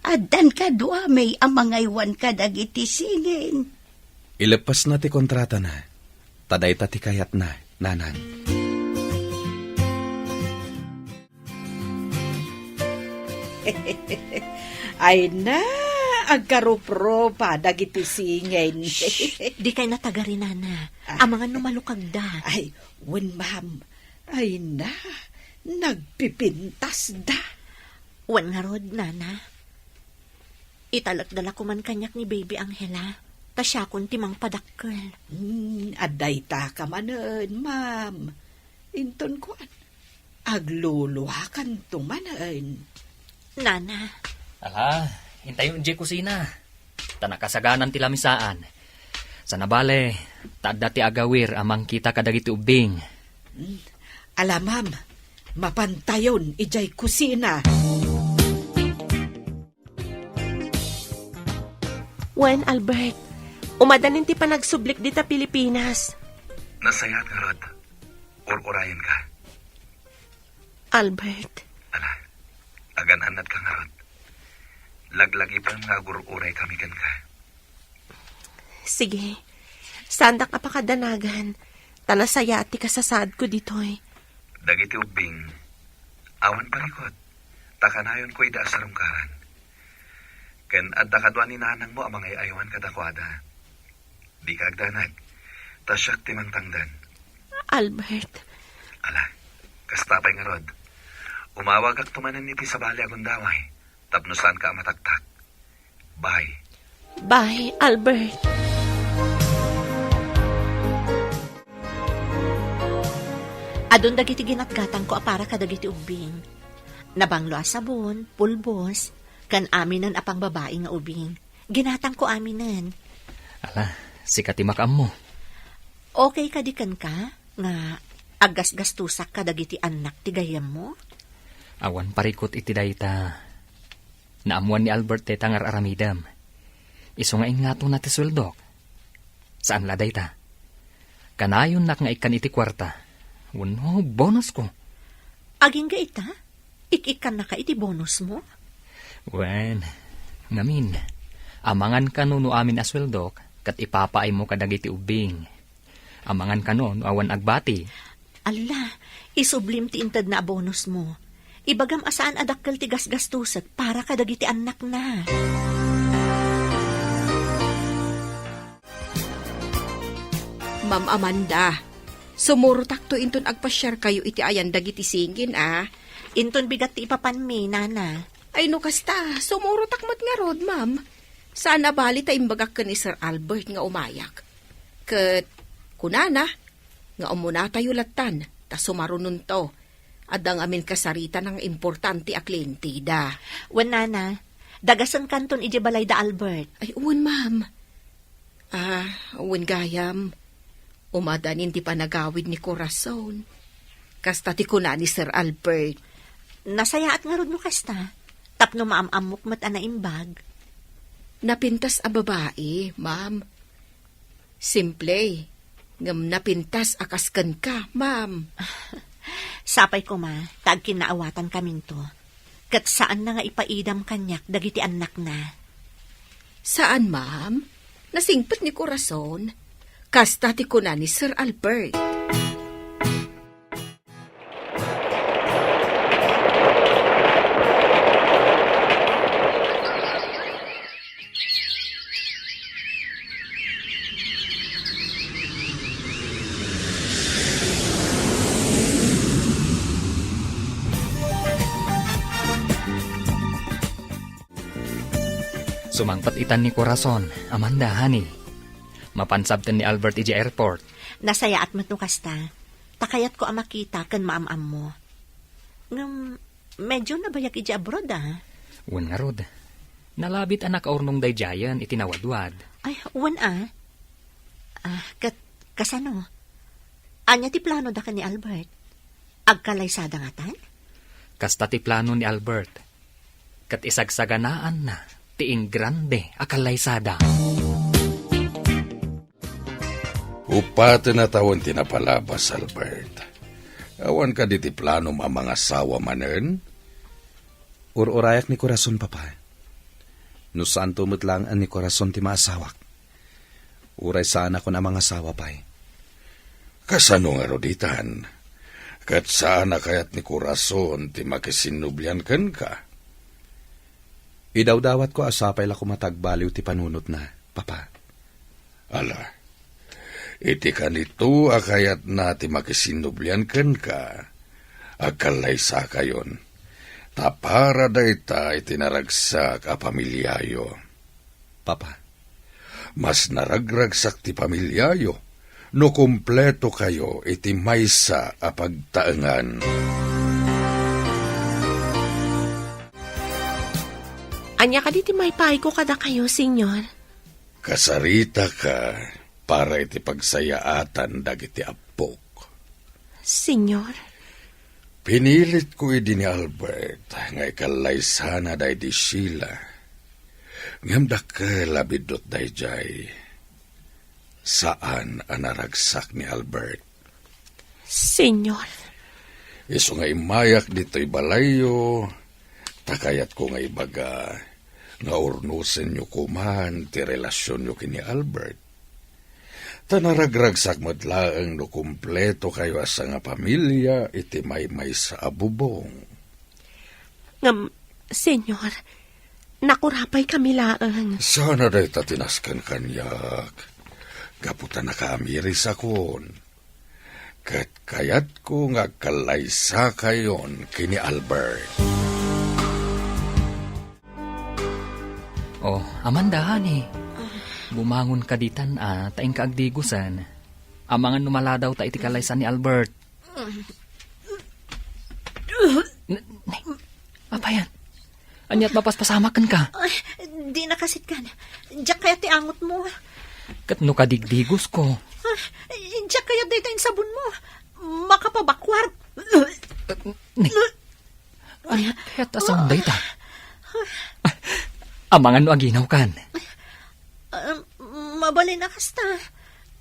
Addan kaduami a mangaywan kadagiti singin. Ileppesna ti kontratana, ta dayta ti kayatna, nanang. Ay na, agkarupropa dagiti singin. Shh! Dikay natagari, nana. Ah. Amangan no malukagda. Ay, wen, ma'am. Ay na, nagpipintasda. Wen ngarud, nana. Italekda la koman kaniak ni Baby Angela, ta siakon ti mangpadakkel. Hmm, adda ita ka manen, ma'am. Inton kuan, agluluakanto manen. Nana. Ala, intayon idiay kusina. Ta nakasaganan ti lamisaan. Saan a bale, ta adda ti agawir a mangkita kadagiti ubbing. Hmm. Ala, ma'am, mapantayon idiay kusina. Wen, Albert, umadanin ti panagsublik dita Pilipinas. Nasayaat ngarud, ur-urayenka. Albert. Ala, agan-annatka ngarud. Laglagipem nga agur-uraykami kenka. Sige. Saandak a pakadanagan. ta nasayaat ti kasasaadko ditoy. Dagiti ubbing, awan parikut, ta kanayonko ida a sarungkaran. Ken adda kadua ni nanangmo a mangay-aywan kadakuada. Dika agdanag, ta siak ti mangtangdan. Albert. Ala, kasta pay ngarud. Umawagakto manen iti sabali a gundaway, tapno saanka a mataktak. Bye. Bye, Albert. Adun dagiti ginatgatangko a para kadagiti ubbing. Nabanglo a sabon, pulbos, ken aminen a pangbabai nga ubing. Ginatangko aminen. Ala, sika ti makaammo. Okay kadi kenka nga aggasgastusak kadagiti annak ti gayyemmo? Awan parikut iti dayta. Naammuan ni Albert dayta nga ar-aramidem. Isu nga ingngatona ti sueldok. Saan la dayta. Kanayonnak nga ikkan iti kuarta. Wenno bonusko. Agingga ita? Ik-ikkannaka iti bonusmo? Wen, ngamin, amangan kano no amin a sueldok, ket ipapaaymo kadagiti ubbing. Amangan kano no awan agbati. Alla, isublim ti intedna a bonusmo. Ibagam a saan a dakkel ti gasgastusek para kadagiti annakna. Ma'am Amanda, sumurotakto inton agpasiarkayo iti ayan dagiti singin, a? Inton bigat ti ipapanmi, nana. Ay, no kasta, sumurotak met ngarud, ma'am. Saan a bali ta imbagak ken ni Sir Albert nga umayak. Ket kunana nga umunatayo lattan ta sumarunonto. Adda ngamin kasaritana nga importante a klienteda. Wen, nana, dagasenkanton idiay balayda, Albert. Ay, wen, ma'am. Ah, wen gayam. Umadanin ti panagawid ni Corazon. Kasta ti kuna ni Sir Albert. Nasayaat ngarud no kasta. Tapno maam-ammok met a naimbag. Napintas a babai, ma'am. Simple, ngem napintas a kas kenka, ma'am. Sapay koma, ta agkinnaawatan kaminto. Ket saanna nga ipaidam kaniak dagiti annakna. Saan, ma'am. Nasingpet ni Corazon. Kasta ti kuna ni Sir Albert. Sumangpet itan ni Corazon, Amanda, honey. Mapan sabten ni Albert idiay airport. Nasayaat met no kasta. Ta kayatko a makita ken maam-ammo. Ngem, medyo nabayag idiay abroad, a. Wen ngarud. Nalabit a nakaurnong daydiayen iti nawadwad. Ay, wen, a. Ah, ket kasano? Ania ti planoda ken ni Albert? Agkalaysada ngatan? Kasta ti plano ni Albert. Ket isagsaganaanna ti ingrande a kalaysada. Upaten a tawen ti napalabas, Albert. Awan kadi ti planom a mangasawa manen? Ur-urayak ni Corazon, Papa. No saanto met laeng a ni Corazon ti maasawak, uray saanakon a mangasawa pay. Kasano ngarud itan? Ket saan a kayat ni Corazon ti makisinnublian kenka? Idawdawatko a sapay la koma ta agbaliw ti panunotna, Papa. Ala, iti kanito a kayatna ti makisinnublian kenka, agkallaysakayon, ta para dayta iti naragsak a pamiliayo. Papa. Mas naragragsak ti pamiliayo no kumpletokayo iti maysa a pagtaengan. Ania kadi ti maipaayko kadakayo, Señor? Kasaritaka para iti pagsayaatan dagiti appok. Señor? Pinilitko idi ni Albert nga ikallaysana daydi Sheila. Ngem dakkel a biddut daydiay. Saan a naragsak ni Albert. Señor. Isu nga immayak ditoy balayyo, ta kayatko nga ibaga nga urnosenyo koman ti relasionyo ken ni Albert. Ta naragragsak met laeng no kumpleto kayo a sangapamilia iti maymaysa a bubong. Ngem, Señor, nakurapay kami laeng. Saan a dayta ti nasken kaniak? Gapu ta nakaamirisakon. Ket kayatko nga agkallaysakayon ken ni Albert. Oh, Amanda, honey. Bumangon ka ditan, ah, ta inka agdigosen. Amangan no maladaw ta iti kallaysan ni Albert. N-, n-, apa yan? Aniat mapaspasamak kenka? Ay, di nakasitkan. Diak kayat ti angot mo. Ket no kadigdigos ko? Ah, diak kayat dayta insabon mo. Makapabakwar. Ni, aniat kayat a saon dayta? Amangan no aginaw kan. Ah, mabalin a kasta.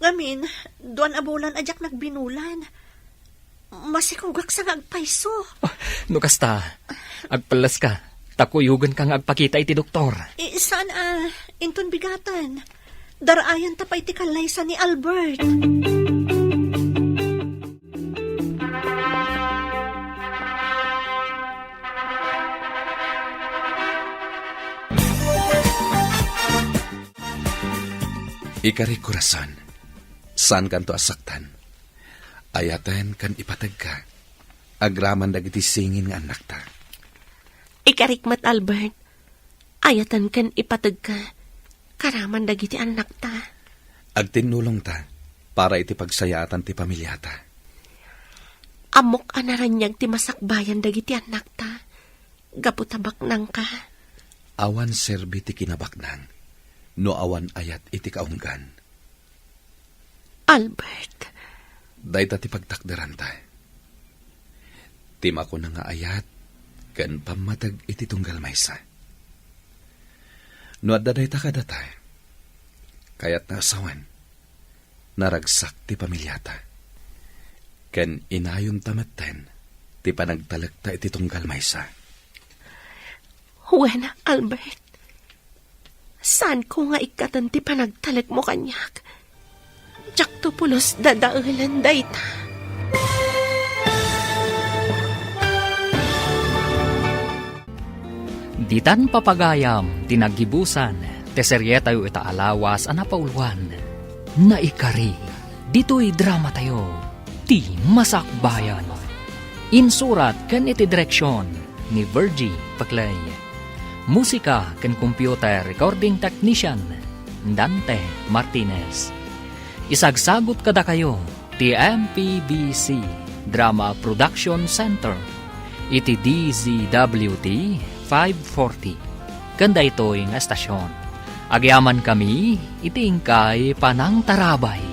Ngamin, duan a bulan a diak nagbinulan. Masikogak sa nga agpayso. Oh, no kasta, agpelleska, ta kuyogenka nga agpakita iti doktor. Eh, saan a, inton bigaten. Daraayanta pay ti kallaysa ni Albert. Ikarik, korason, saankanto a saktan. Ayaten ken ipategka, agraman dagiti singin nga annakta. Ikarik met, Albert. Ayaten ken ipategka, karaman dagiti annakta. Agtinnulongta para iti pagsayaatan ti pamiliata. Ammok a naraniag ti masakbayan dagiti annakta, gapu ta baknangka. Awan serbi ti kinabaknang no awan ayat iti kaunggan. Albert. Dayta ti pagtakderanta. Ti makuna nga ayat ken pammateg iti tunggal maysa. No adda dayta kadata, kayatna a sawen, naragsak ti pamiliata. Ken inayonta metten ti panagtalekta iti tunggal maysa. Wen, Albert. Saanko nga ikkaten ti panagtalekmo kaniak. Diakto pulos dadaelen dayta. Ditan papagayam ti naggibusan ti serietayo ita a lawas a napauluan, Naikari. Ditoy dramatayo, Ti Masakbayan. Insurat ken iti direksion ni Virgie Paclay. Musika ken computer recording technician, Dante Martinez. Isagsagut kadakayo ti M P B C Drama Production Center iti D Z W T five forty. Ken daytoy nga estasion, agyamankami iti inkay panangtarabay.